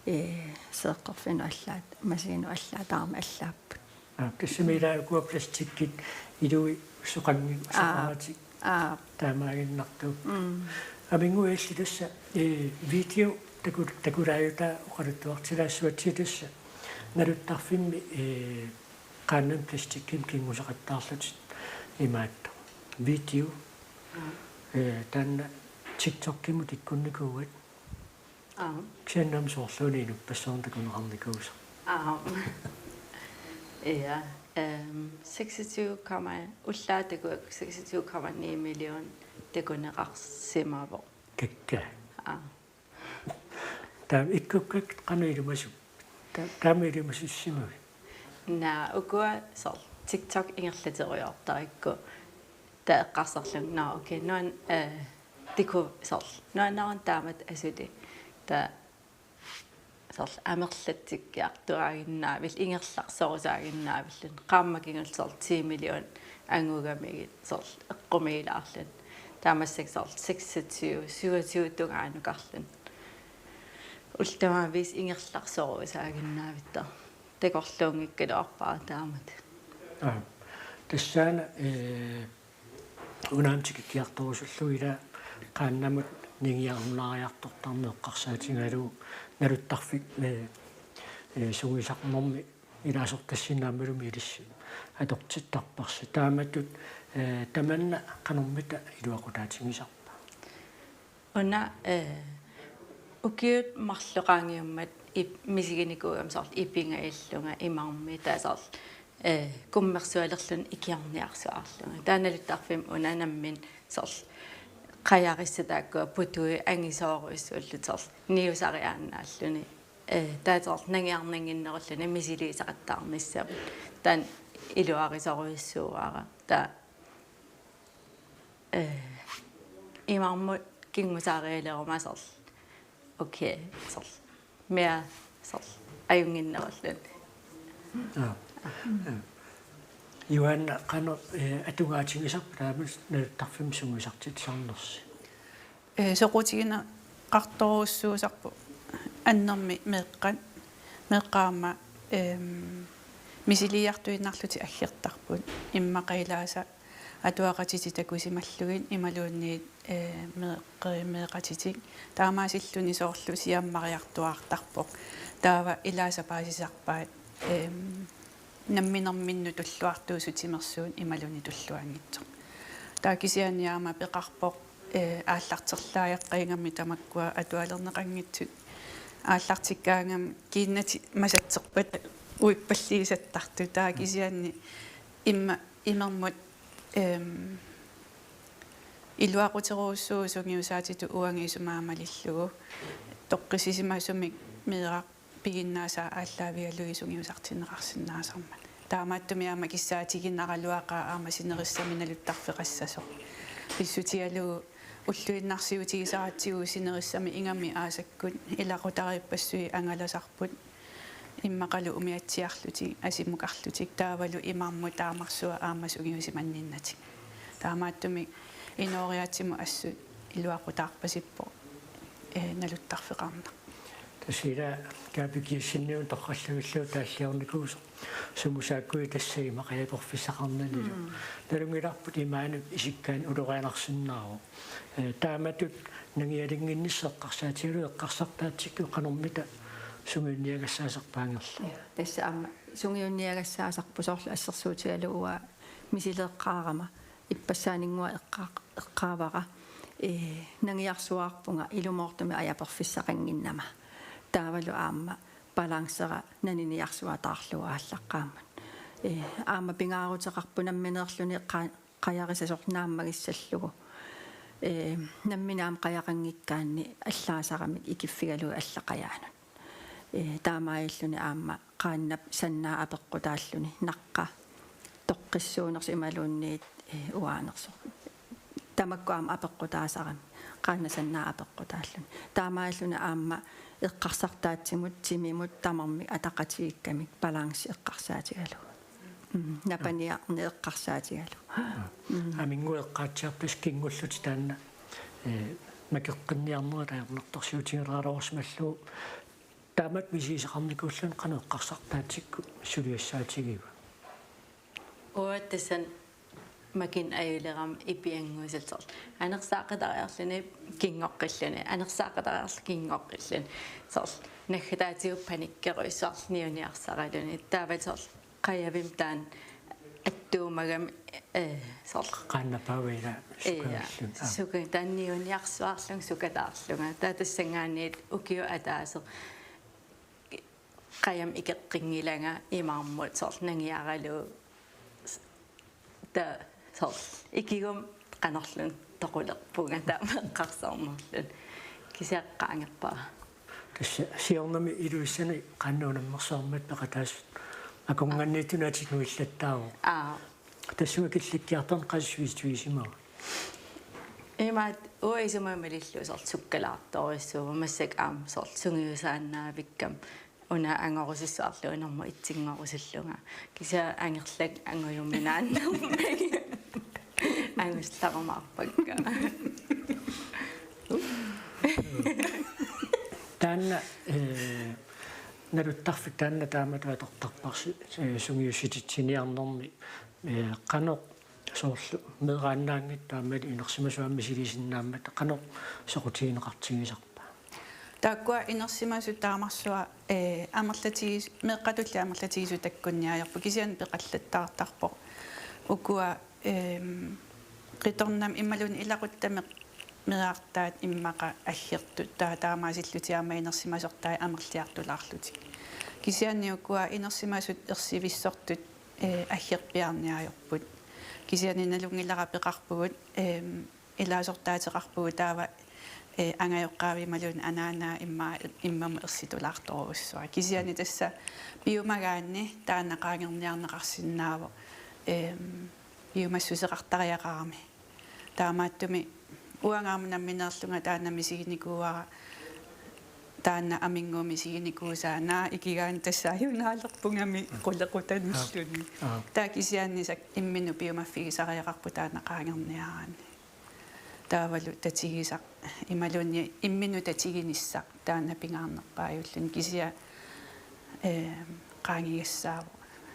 Ee, seeqqerfinnut allaat, masiinut allaat, taama allaapput. Aa, tassami ila ukua plastikkit ilui soqanngim-, Aa. soqaratik Aa. taamaaginnartuupput. Mm. Aminngui illit tassa, ee, video taku-, takulaajutaa oqaluttuartilaassuatsigit tassa. Naluttarfimmi, ee, qaannamik plastikkimik kinguseqattaarlutit imaattoq. Video. Aa. Ee, taanna TikTokimut ikkunnikuuat. Aa. Kisianni aamma soorluuna inuppassuarnut takuneqarnikuusoq. Aa. Ja, ehm, seksogtyve komma, ullaat takuakku seksogtyve komma ni million takuneqarsimavoq. Kakkaak. Aa. Taava ikkukkakka qanoq ilimasu-, ta-, taama ilimasussimavit? Naa, ukua soorlu TikTok ingerlaterujoortarikku. Taava eqqarsarlunga, nå, okay, nuan-, eh, tiku soorlu nuannarun taamatut asuli. Taava soorlu amerlatsikkiartuaaginnaavillutik, ingerlarsorusaaginnaavillutik. Qaammat kingulleq soorlu ti million angugamigit soorlu eqqumiilaarlutik. Taava massakkut soorlu seksogtyve, syvogtyve tungaanukarlutik. Ullut tamaviisa ingerlarsorusaaginnaavittarput. Takorluunngikkaluarpara taamatut. Aa, tassaana, ee, una aamma tikikkiartorusullugu ila qaannamut nangiarunnaariartortarneq eqqarsaatigalugu naluttarfik, ee, ee, sungiusarnermi ilaasortassinnaammalumi ilissi atortittarparsi. Taamatut, ee, tamanna qanormita iluaqutaatigisarpa? Una, eh, ukiut marluk qaangiummat ip-, misiginikuugama soorlu ipinga illunga imarmi taava soorlu, eh, kummersualerlunga ikiorniarsuarlunga. Taava naluttarfimmi una nammineq soorlu qajarissat taakkua putui angisoorujussuullutik soorlu niusariaannaalluni. Eh, taava soorlu nangiarnannginnerulluni misiliisaqattaarnissamut. Taanna iluarisorujussuuara. Taava eh, imarmut kingusaarialeruma soorlu. Okay, soorlu. Mere soorlu. Ajunnginnerulluni. Aa. Aa. Johanna, qanoq, eh, atugaatigisarpa taama naluttarfimmi sungiusartitsisarnersi? Ee, soqutigineqartorujussuusarput annermik meeqqat, meeqqat aamma, ehm, misiliiartuinnarlutik aggertarput. Immaqa ilaasa atuaqatitik takusimallugit imaluunniit, ee, meeqqerimeeqatitik. Taamaasilluni soorlu siammariartuaartarpoq. Taava ilaasa paasisarpaat, ehm, namminerminnut tulluartuusut timersuut imaluunniit tulluanngitsoq. Taava kisianni aamma peqarpoq, eh, aallarterlaajaqqaagami tamakkua atualerneqanngitsut aallartikkaangami kiinnatik masatserpata uippalliisattartut. Taava kisianni imma-, imermut, ehm, iluaquterujussuuvoq sungiusaatitut uanga isumaga malillugu. Toqqissisimasumik meeraq piginnaasaa aallaavigalugit sungiusartinneqarsinnaasarmat. Taamaattumik aamma kissaatiginaraluaqaaq aamma sinerissami naluttarfeqassasoq. Pissutigalugu ulluinnarsiutigisaratsigu sinerissami ingammik aasakkut ilaqutariippassuit angalasarput. Immaqalu umiatsiarlutik, asimukarlutik, taavalu imarmut taamarsuaq aamma sungiusimanninnatik. Taamaattumik inooriaatsimut assut iluaqutaarpasippoq, ee, naluttarfeqarneq. Tassa ila Kaapi Kiussinniuna torrallugillu taalliornikuusoq sumut saakkuit tassa imaqajakorfissaqarnanilu. Mm. Nalunngilarput imaanut isikkaanni ulorianarsinnaavoq. Ee, taamatut nangialinnginnissaq eqqarsaatigalugu eqqarsartaatsikkut qanormita sungiunniagassaasarpa Angerla? Ja, tassa aamma sungiunniagassaasarpoq soorlu assersuutigalugu uanga misileeqqaarama ippassaaninnguaq eqqaa-, eqqaavara. ee, nangiarsuaarpunga ilumoortumik ajaperfissaqannginnama. Taavalu aamma balancera naniniarsuataarlugu aallaqqaammut. Ee, aamma pingaaruteqarpoq nammineerluni qa-, qajarisasoq naammagissallugu. Ee, nammineq aamma qajaqanngikkaanni allaasaramik ikiffigalugu alla qajaanut. Ee, taamaalilluni aamma qaannap sannaa apeqqutaalluni naqqa toqqissuunersoq imaluunniit, ee, uaanersoq. Tamakku aamma apeqqutaasarami qaannap sannaa apeqqutaalluni. Taamaalilluni aamma eqqarsartaatsimut timimut tamarmik ataqatigiikkamik balance eqqarsaatigalugu. Mm, napaniarneq eqqarsaatigalugu. Mm. Aminnguit eqqaatsiarput tassa kinngullutit taanna, ee, makeqqinniarnerit ajornartorsiutigilaarsimallugu. Taamatut misigisaqarnikuulluni qanoq eqqarsartaatsikkut suliassaatigiva? Uanga tassani makineq ajulerama ipiannguusalu soorlu anersaaqatariarluni kingoqqilluni, anersaaqatariarluni kingoqqilluni. Soorlu naggataatigut panikkerujussuarluni niuniarsaraluni. Taava soorlu qajavimmi taanna attuumagami, ee, soorlu. Qaannap paavila. Ee, sukavilluni. Aa. Suka-, taanna niuniarsuarlunga sukataarlunga. Taava tassanngaanniit ukiup ataaseq qajamik ikeqqinngilanga imaammat soorlu nangiaralugu s-, ta-, soorlu ikigummi qanorluunniit toqulerpunga taama eqqarsarnerluni. Kisianni qaangerpara. Tassa siornami Ilulissani qaannap unammersuarmata peqataasut akornanniittunik nuillattaavoq. Aa. Tassunga killikkiartorneq qassit suisituisimava? Imaattoq uanga isumaga malillugu soorlu sukkalaartorujussuuvoq massakkut aamma soorlu sungiusaannavikkama una angorusussuarlugu unermut itinngorusullunga. Kisianni angerlakka angujuminaannarmagit. Angusarumaarpakka. Taanna, ee, naluttarfik taanna taamatut atortarparsi, ee, sungiussititsiniarnermi, ee, qanoq soorlu meeraannaanngitsoq aammalu inersimasut aamma misiliisinnaammata qanoq soqutigineqartigisarpa? Taakkua inersimasut taamarsuaq, ee, amerlatigis-, meeqqatulli amerlatigisut takkunniarput kisianni peqallattaartarpoq. Ukua, eem, qitornamik imaluunniit ilaquttami meerartaat immaqa aggertut taa-, taamaasillutik aamma inersimasortai amerliartulaarlutik. Kisianni ukua inersimasut ersivissortut, ee, aggerpiarniarput. Kisianni nalunngilara peqarpugut, eem, ilaasortaateqarpugut taava, ee, angajoqqaavi imaluunniit anaanaa imma-, immamut ersitulaartorujussuaq. Kisianni tassa piumagaanni taanna qaangerniarneqarsinnaavoq, eem, piumassuseqartariaqarami. Taamaattumik uanga aamma nammineerlunga taanna misiginikuuara, taanna Aminnguup misiginikuusaa, naak ikigaanni tassa ajunaalerpungami qulequtanilluni. Aa. Taava kisianni sak-, imminut piumaffigisariaqarpoq taanna qaangerniaraanni. Taavalu tatigisaq imaluunniit imminut tatiginissaq taanna pingaarnerpaajulluni kisianni, ee, qaangigassaavoq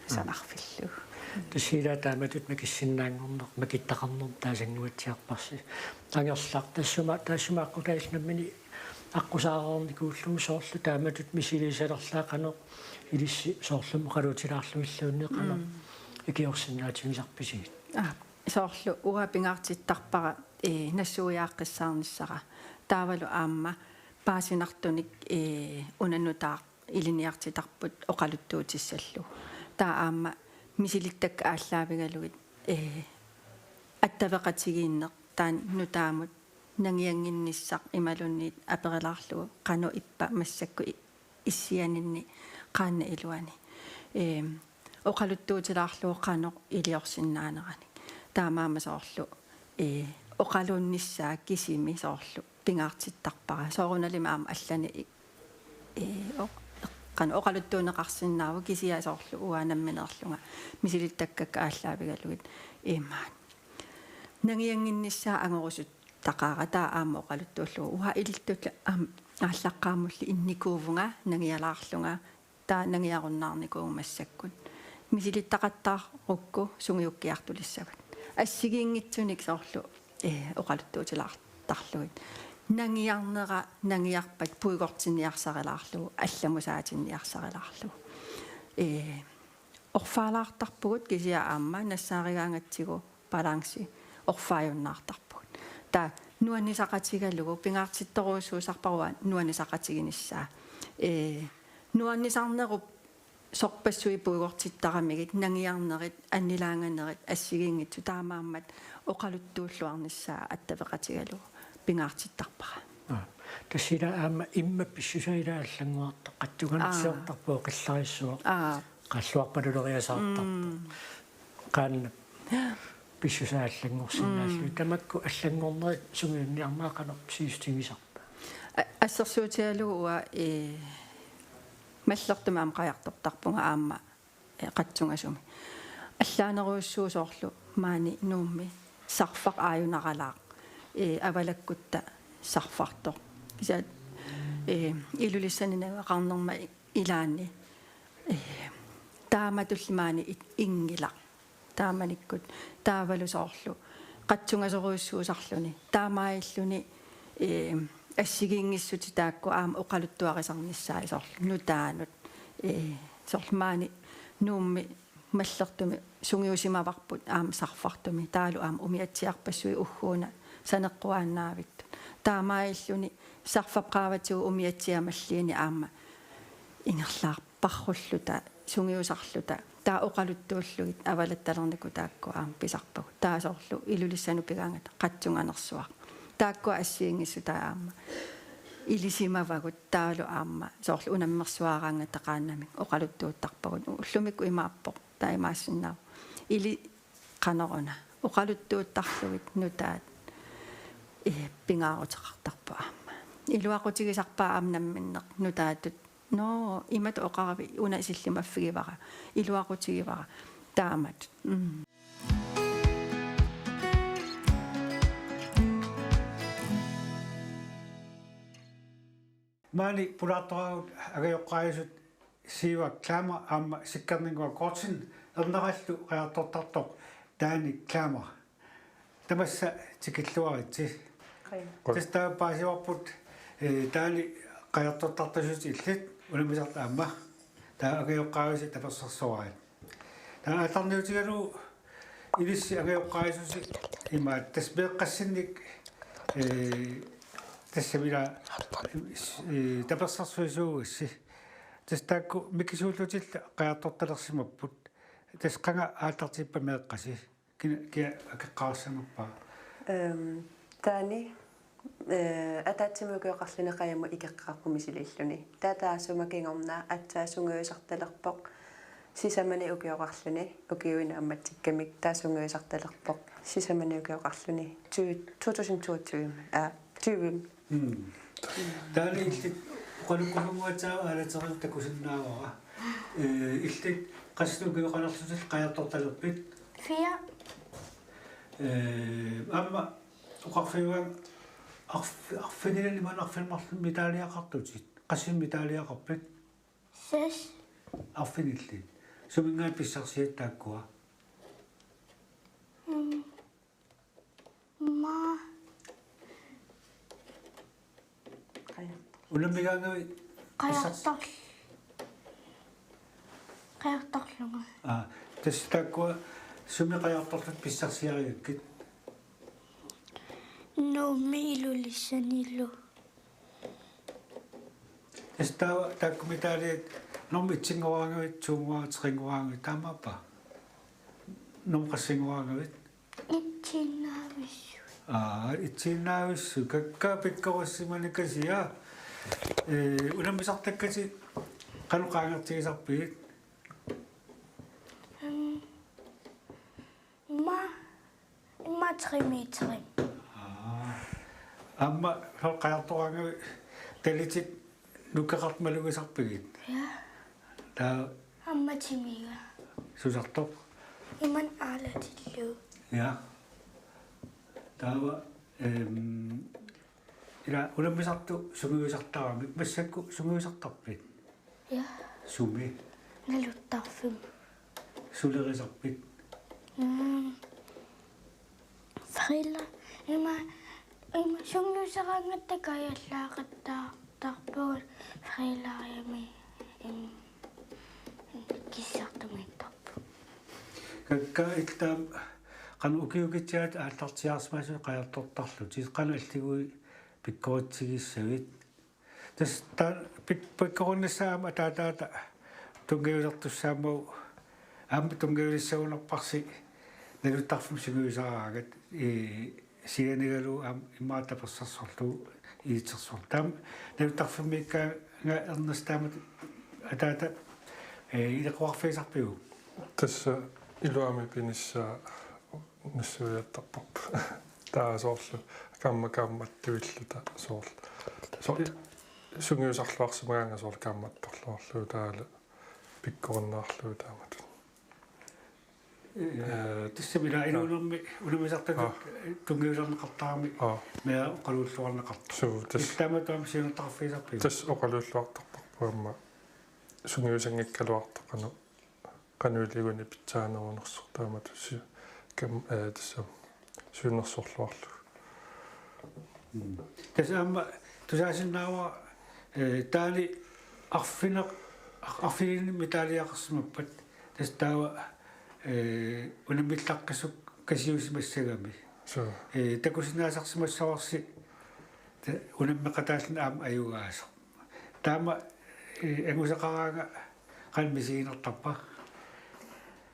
sanarfillugu. Tassa ilaa taamatut makissinnaanngorneq, makittaqarnermut taasannguatsiarparsi. Angerlartoq taassuma, taassuma aqqutaalluni nammineq aqqusaareernikuullugu soorlu taamatut misiliisalerlaa qanoq ilissi soorlumi oqaluutilaarluilluunniit qanoq. Mm. Ikiorsinnaatigisarpisigit? Aa, soorlu uanga pingaartittarpara, ee, nassuiaaqqissaarnissara. Taavalu aamma paasinartunik, ee, una nutaaq ilinniartitarput oqaluttuutissallugu. Taava aamma misilittakkat aallaavigalugit, ee, attaveqatigiinneq taanna nutaamut nangiannginnissaq imaluunniit aperilaarlugu qanoq ippa massakkut i-, issianinni qaannap iluani. Eem, oqaluttuutilaarlugu qanoq iliorsinnaaneranik. Taamaammat soorlu, ee, oqaluunnissaa kisimi soorlu pingaartittarpara. Soorunalimi aamma allanik i-, ee, oq-, qanoq oqaluttuunneqarsinnaavoq kisianni soorlu uanga nammineerlunga misilittakkakka aallaavigalugit imaat. Nangiannginnissaa angorusuttaqaara taava aamma oqaluttuullugu. Uanga ilittut aamma aallaqqaammulli innikuuvunga nangialaarlunga taava nangiarunnaarnikuuvunga massakkut. Misilittaqattaarukku sungiukkiartulissavat. Assigiinngitsunik soorlu, ee, oqaluttuutilaartarlugit. Nangiarnera nangiarpat puigortinniarsarilaarlugu, allamusaatinniarsarilaarlugu. Ee, orfaalaartarpugut kisianni aamma nassaarigaangatsigu balanci orfaajunnaartarpugut. Taava Nuannisaqatigalugu pingaartittorujussuusarpara uanga nuannisaqatiginissaa. Ee, nuannisarnerup sorpassuit puigortittaramigit, nangiarnerit, annilaanganerit, assigiinngitsut, taamaammat oqaluttuulluarnissaa attaveqatigalugu pingaartittarpara. Aa, tassa ila aamma immaqa pissusaa ila allanngorartoq, qatsunganersiortarpoq, aa, oqillarissuaq. Aa. Qalluarpaluleriasaartarpoq. Mm. Qaannap pissusaa allanngorsinnaalluni. Mm. Tamakku allanngornerit sungiunniarnerat qanoq sivisutigisarpa? A-, assersuutigalugu uanga, ee, mallertumik aamma qajartortarpunga aamma, ee, qatsungasumik. Allaanerujussuuvoq soorlu maani Nuummi sarfaq aajunaralaaq, ee, avalakkutta sarfartoq. Kisianni, ee, Ilulissani najugaqarnerma ilaanni, ee, taamatulli maani it-, inngilaq. Taamanikkut taavalu soorlu qatsungasorujussuusarluni. Taamaalilluni, ee, assigiinngissutit taakku aamma oqaluttuarisarnissaat soorlu nutaanut. Ee, soorlu maani Nuummi mallertumik sungiusimavarput aamma sarfartumi. Taavalu aamma umiatsiarpassuit ugguuna saneqquaannaavittut. Taamaalilluni sarfap qaavatigut umiatsiammalliini aamma ingerlaarparulluta, sungiusarluta, taava oqaluttuullugit avalattalernikut taakku aamma pisarpagut. Taava soorlu Ilulissanut pigaangata qatsunganersuaq. Taakkua assigiinngissutaat aamma ilisimavagut, taavalu aamma soorlu unammersuaraangata qaannamik oqaluttuuttarpagut. Ullumikkut imaappoq, taava imaassinnaavoq. Ili qanoruna. Oqaluttuuttarlugit nutaat, ee, pingaaruteqartarpoq aamma. Iluaqutigisarpaat aamma namminneq nutaatut: Nå, imatut oqaravit, una sillimaffigivara, iluaqutigivara. Taamatut. Mm. Maani pulaartoraavut angajoqqaajusut Siiva Klammer aamma Sikkerninnguaq Gortsen, ernerallu qajartortartoq Daani Klammer. Tamassa tikilluaritsi. Qaa. Tassa taava paasivarput, ee, Daani qajartortartussatut illit, unammisartut aamma. Taava angajoqqaajusi tapersersoraat. Taava aallarniutigalugu ilissi angajoqqaajususi imaat, tassa meeqqassinnik, ee, tassami ila, ee, tapersersuisuugassi. Tassa taakku mikisuullutillu qajartortalersimapput. Tassa qanga aallartippa meeqqasi? Kina, kia akeqqaarsimappaa? Ehm, Daani, eh, ataatsimut ukioqarluni Qajamut ikeqqaarput misiliilluni. Taava taassuma kingorna aatsaat sungiusartalerpoq. Sisamanik ukioqarluni, ukiuinut ammatsikkamik taava sungiusartalerpoq. Sisamanik ukioqarluni, tyve, to tusind toogtyve, aa, tyve. Mm. Taava illit oqalukkusunnguatsiaat aalateriarlunga takusinnaavara. Eh, illit qassit ukioqalerlutit qajartortalerpit? Fire. Eh, aamma oqarfigaanga arf-, arfinilinni imaluunniit arfineq-marlunni medaliaqartutit. Qassinik medaliaqarpit? Seks. Arfinillit. Suminngaanniit pissarsiat taakkua? Mm. Maa. Unammigaangavit pissars-, qajartor-, qajartorlunga. Aa, tassa taakkua sumi qajartorlutit pissarsiarigakkit? Nuummi Ilulissanilu. Tassa taava taakku medaliat nummer etsinngooraangavit, toonngoraangavit, treinngoraangavit, taamaappa? Nummer qassinngoraangavit? Etsiinnaavissut. Aa, etsiinnaavissut. Kakkaak pikkorissimani kasiaa. Ee, unammisartakkatit qanoq qaangertigisarpigit? Mm. Immaqa, immaqa tre meter. Aa. Aamma soorlu qajartoraangavit talitit nukkeqartut malugisarpigit? Ja. Taava? Aamma timiga. Susartoq? Imannak aalatillugu. Ja. Taava, ehm, ila unammisartut sungiusartaramik, massakkut sungiusartarpit? Ja. Sumi? Naluttarfimmi. Sulerisarpit? Mm. Frila, ima, ima sungiusaraangatta kajallaaqattaartarpugut frilariami, im, kissartumiittarpugut. Kakkaak illit aamma Qanoq ukiukitsiaat aallartiaarsimasoq qajartortarlutit, qanoq alliguit pikkoritsigissavit? Tassa taava pik-, pikkorinnissaa aamma ataataata tunngavilertussaammagu, aamma tunngavilissagunarparsi naluttarfimmi sungiusaraangat, ee, sianigalugu aamma immaqa tapersersorlugu, ilitsersorlugu. Taava naluttarfimmiikkaangat Erneq taamatut ataata, ee, ileqqoqarfigisarpiuk? Tassa iluamik pinissaa nassuiaattarparput. Taava soorlu kaamma kaammattuilluta soorlu. Soorlu sungiusarluarsimagaangat soorlu kaammattorluarlugu taavalu pikkorinnaarlugu taamatut. Ee, tassami ila inuunermi unammisartutut Aa. tunngavilerneqartarami Aa. meeqqat oqaluulluarneqartut. Suu, tassa. Illit taamatut aamma siunertaqarfigisarpiuk? Tassa oqaluulluartarparput aamma sungiusanngikkaluartoq qanoq qanoq iliorluni pitsaanerunersoq taamatut si-, kam-, ee, tassa siunnersorluarlugu. Mm. Tassa aamma tusaasinnaavara, ee, taani arfineq-, ar-, arfinilinnik medaljaqarsimappat. Tassa taava, ee, unammillaqqissukkasiusimassagami. Suu. Ee, takusinnaasarsimassavarsi ta-, unammeqataalluni aamma ajugaasoq. Taama, ee, angusaqaraangat qanoq misiginertarpa?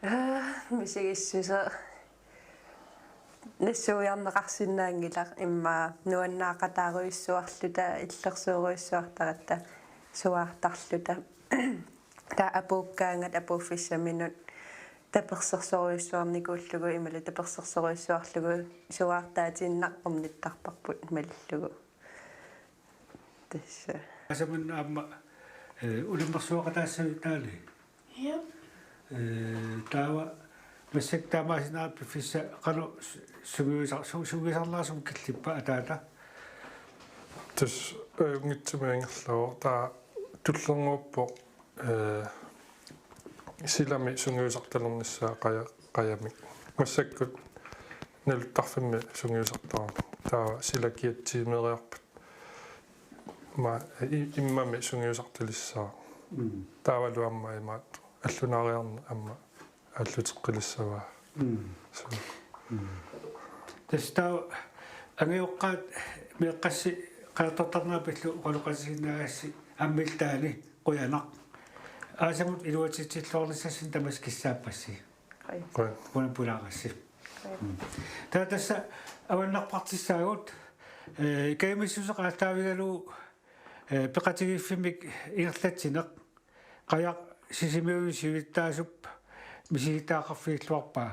Aa, misigissuseq. Nassuiarneqarsinnaanngilaq immaqa nuannaaqataarujussuarluta illersuurujussuartaratta suaartarluta. Taava apuukkaangat apuuffissaminut tapersersorujussuarnikuullugu imaluunniit tapersersorujussuarlugu suaartaatiinnaq ornittarparput malillugu. Tassa. Asaman aamma, ee, unammersuaqataassavit taali? Jep. Ee, taava massakkut taamaasinnaavat piffissaq qanoq su-, sungiusar-, su-, sungiusarnerusumik killippa ataata? Tassa, ee, ajunngitsumik ingerlavoq taava tullernguuppoq, ee, silami sungiusartalernissaa qaja-, qajamik. Massakkut naluttarfimmi sungiusartarami. Taava sila kiatsiimeeriarpat. Ma-, i-, immami sungiusartalissaaq. Mm. Taavalu aamma imaattoq allunaariarneq aamma aalluteqqilissavaa. Mm. Suu. Mm. Tassa taava angajoqqaat meeqqassi qajartortarnera pillugu oqaloqatigisinnaagassi aamma illit taanna qujanaq. Aasamut iluatsitsilluarnissassinni tamassi kissaappassi. Qai. Qai. Una pulaarassi. Qai. Mm. Taava tassa avannarpartissaagut, ee, kajumissuseq aallaavigalugu, ee, peqatigiiffimmik ingerlatsineq, Qajaq Sisimiuni siulittaasup misigittagaqarfigilluarpaa.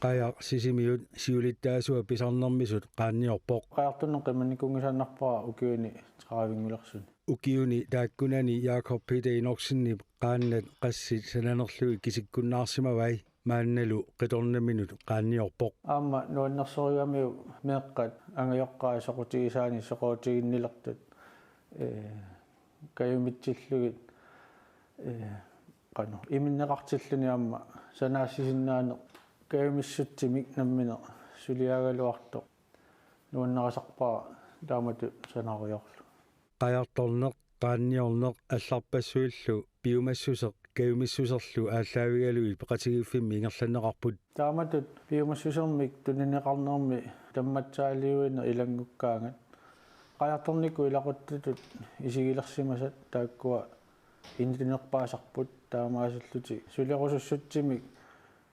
Qajaq Sisimiut siulittaasua pisarnermisut qaanniorpoq. Qajartorneq qimannikuunngisaannarpara ukiuni tredivinngulersuni. Ukiuni taakkunani Jakob Peter Enoksenip qaannat qassit sananerlugit kisikkunnaarsimavai, maannalu qitornaminut qaanniorpoq. Aamma nuannersorigamiuk meeqqat angajoqqaat soqutigisaanik soqutiginnilertut, ee, kajumitsillugit, ee, qanoq iminneqartilluni aamma sanaassisinnaaneq kajumissutsimik nammineq suliaagaluartoq nuannarisarpara taamatut sanarujoorlugu. Qajartorneq, qaanniorneq allarpassuillu piumassuseq kajumissuserlu aallaavigalugit peqatigiiffimmi ingerlanneqarput. Taamatut piumassusermik tunineqarnermi tammatsaaliuineq ilanngukkaangat. Qajartornikkut ilaquttutut isigilersimasat taakkua initinerpaasarput taamaasillutik sulerusussutsimik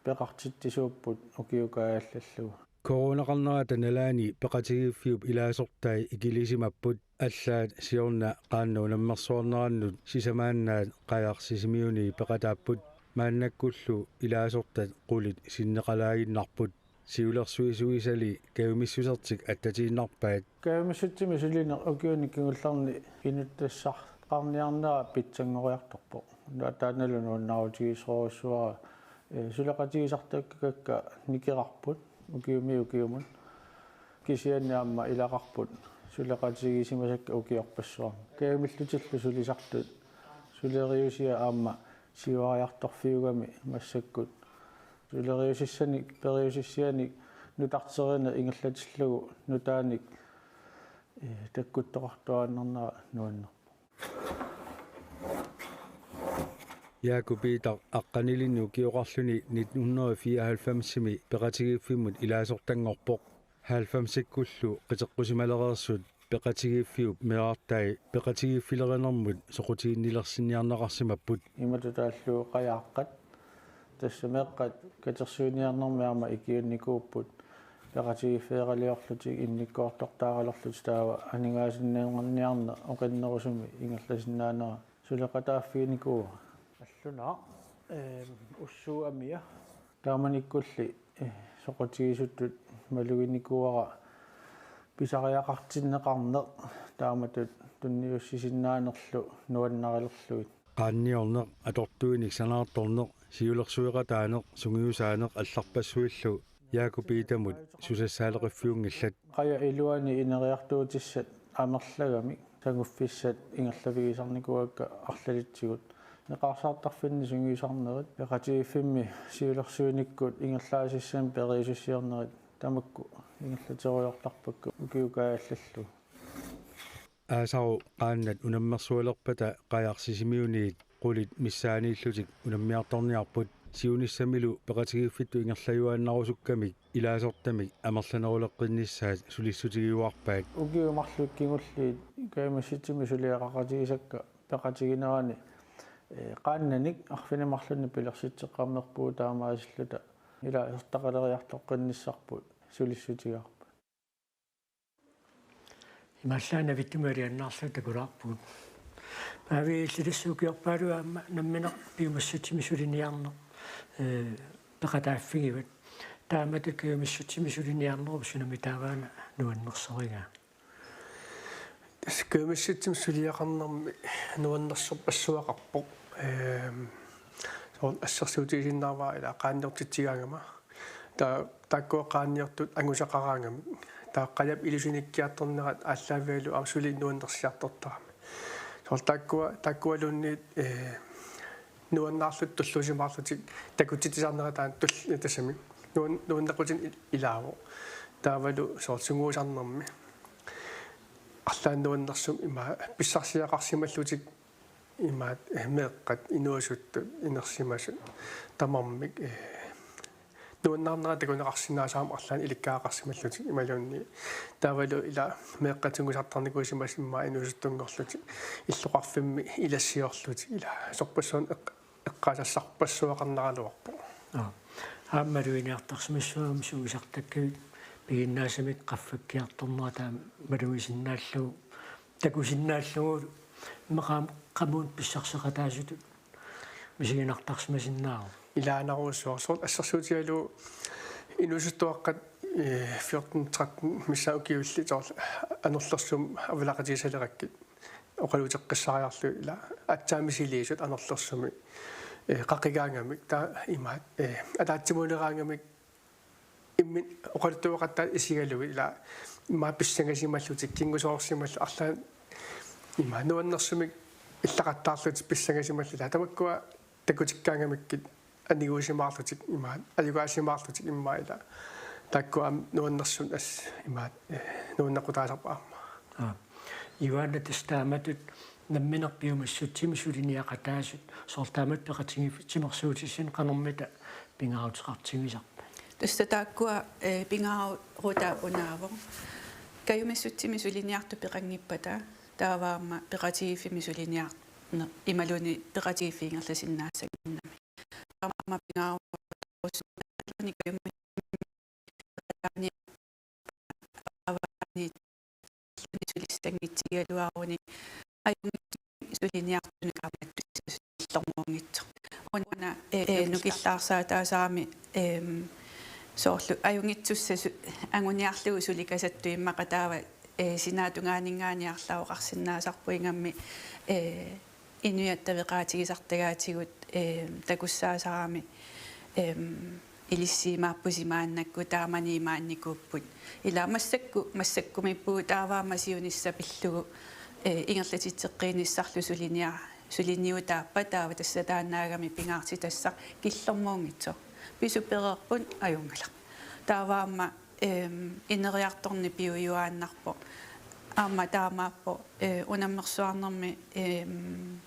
peqartitsisuupput ukiup kaajallallugu. Coronaqarnerata nalaani peqatigiiffiup ilaasortai ikilisimapput, allaat siorna qaannat unammersuarnerannut sisamaannaat Qajaq Sisimiuni peqataapput, maannakkullu ilaasortat qulit sinneqalaaginnarput. Siulersuisuisali kajumissusertik attatiinnarpaat. Kajumissutsimik sulineq ukiuni kingullerni inuttassaqarniarnera pitsanngoriartorpoq. Taannalu nuannaarutigisorujussuara, ee, suleqatigisartakkakka nikerarput ukiumiit ukiumut. Kisianni aamma ilaqarput suleqatigisimasakka ukiorpassuarni. Kajumillutillu sulisartut suleriusiat aamma siuariartorfiugami massakkut suleriusissanik periusissianik nutarterineq ingerlatillugu nutaanik, ee, takkuttoqartuaannarnera nuannerpoq. Jakob Peter aqqanilinnik ukioqarluni nitten hundrede og fireoghalvfemsimi peqatigiiffimmut ilaasortanngorpoq. Halvfemsikkullu qiteqqusimalereersut peqatigiiffiup meerartai peqatigiiffilerinermut soqutiginnilersinniarneqarsimapput. Imatut taallugu qajaaqqat. Tassa meeqqat katersuiniarnermi aamma ikiunnikuupput. Peqatigiiffeeraliorlutik innikkoortortaaraluarlutik taava aningaasanniarneq oqinnerusumik ingerlasinnaanera suleqataaffiginikuuara. Allunaaq, ehm, ussuup amia. Taamanikkulli, eh, soqutigisutut maluginikuuara pisariaqartinneqarneq taamatut tunniussisinnaanerlu nuannarilerlugit. Qaanniorneq, atortuinik sanaartorneq, siulersueqataaneq, sungiusaaneq allarpassuillu Jakob Petermut susassaaleqiffiunngillat. Qaja iluani ineriartuutissat amerlagamik sanguffissat ingerlavigisarnikuuakka arlalitsigut. Neqaarsaartarfinni sungiusarnerit, peqatigiiffimmi siulersuinikkut ingerlaasissamik periusissiornerit tamakku ingerlaterujoortarpakka ukiup kaajallallugu. Aasaru qaannat unammersualerpata Qajaq Sisimiuniit qulit missaaniillutik unammiartorniarput. Siunissamilu peqatigiiffittut ingerlajuaannarusukkamik ilaasortamik amerlaneruleqqinnissaat sulissutigiuarpaat. Ukiut marluk kingulliit kajumissutsimi suliaqaqatigisakka peqatiginerani, eh, qaannanik arfineq-marlunnik pilersitseqqammerpugut, taamaasilluta ilaasortaqaleriartoqqinnissarput sulissutigaarput. Imaallaat Navittumi alianaarluta takulaarpugut. Paavi, illit tassa ukiorpaaluit aamma nammineq piumassutsimi suliniarneq, eh, peqataaffigivat. Taamatut kajumissutsimi suliniarnerup sunami taavaana nuannersorigaa? Tassa kajumissutsimi suliaqarnermi nuannersorpassuaqarpoq. Ehm, soorlu assersuutigisinnaavara ila qaanniortitsigaangama. Taa-, taakkua qaanniortut angusaqaraangamik. Taava qajap ilusinikkiartornerat aallaavigalugu aamma suli nuannersiartortarami. Soorlu taakkua, taakkualuunniit, eh, nuannaarlutik tulluusimaarlutik takutitsisarnerat taanna tul-, tassami. Nuan-, nuannequtinik il-, ilaavoq. Taavalu soorlu sungiusarnermi. Arlaannik nuannersumik ima pissarsiaqarsimallutik imaat, eh, meeqqat, inuusuttut, inersimasut, tamarmik, eh, nuannaarnerat takuneqarsinnaasarami arlaannik ilikkagaqarsimallutik imaluunniit. Taavalu ila meeqqat sungiusartarnikuusimasut immaqa inuusuttunngorlutik, illoqarfimmi ilassiorlutik, ila sorpassuarnik eq-, eqqaasassarpassuaqarneraluarpoq. Aa. Aamma maluginiartarsimassuugami sungiusartakkavit piginnaasamik qaffakkiartornera taama malugisinnaallugu, takusinnaallugu, immaqa aamma qamuuna pissarseqataasutut misiginartarsimasinnaavoq. Ilaanarujussuaq, soorlu assersuutigalugu inuusuttuaqqat, eh, fjorten tretten missaat ukiullit soorlu anorlersumik avalaqatigisalerakkit oqaluuteqqissaariarlugit ila aatsaat misiliisut anorlersumik, eh, qaqigaangamik taava imaat, eh, ataatsimuleraangamik imminut oqaluttuaqattaarlugit isigalugit ila immaqa pissangasimallutik, kingusoorsimallutik, arlaat immaqa nuannersumik illaqattaarlutik pissangasimallutik, ila tamakkua takutikkaangamikkit aniguusimaarlutik immaqa, ajugaasimaarlutik immaqa ila. Taakkua aamma nuannersumik as-, immaqa, eh, nuannequtaasarput aamma. Aa. Juaana, tassa taamatut nammineq piumassutsimi suliniaqataasut, soorlu taamatut peqatigiiffimmut timersuutissanik qanormita pingaaruteqartigisarpa? Tassa taakkua, eh, pingaarutaat unaavoq. Kajumissutsimi suliniartut peqanngippata, taava aamma peqatigiiffimmi suliniar-, ne-, imaluunniit peqatigiiffik ingerlasinnaassanngimmat. Taava aamma pingaaruteqarussuuvoq imaluunniit kajumissutsimi avaani sulissanngitsigigaluaruni ajunngitsumik suliniartunut aamma killormoornitsoq. Una, eh, nukillaarsaataasarami, ehm, soorlu ajunngitsussat su-, anguniarlugu sulikasattut immaqa taava, eh, sinaatungaaninngaanniit arlaaqqaarsinnaasarput ingammik, eh, inuiaat taveqaatigisartagaatigut, eh, takussaasarami, eh, ilissiimaappusi maannakkut taamani imaannikuupput. Ila massakkut, massakkumiippugut taava aamma siunissaq pillugu, eh, ingerlatitseqqiinissarlu sulinia-, suliniutaappat taava tassa taannaagami pingaartitassaq killormoornitsoq. Pisut pereerput ajunngilaq. Taava aamma, ehm, ineriartorneq piujuaannarpoq. Aamma taamaappoq, eh, unammersuarnermi, ehm,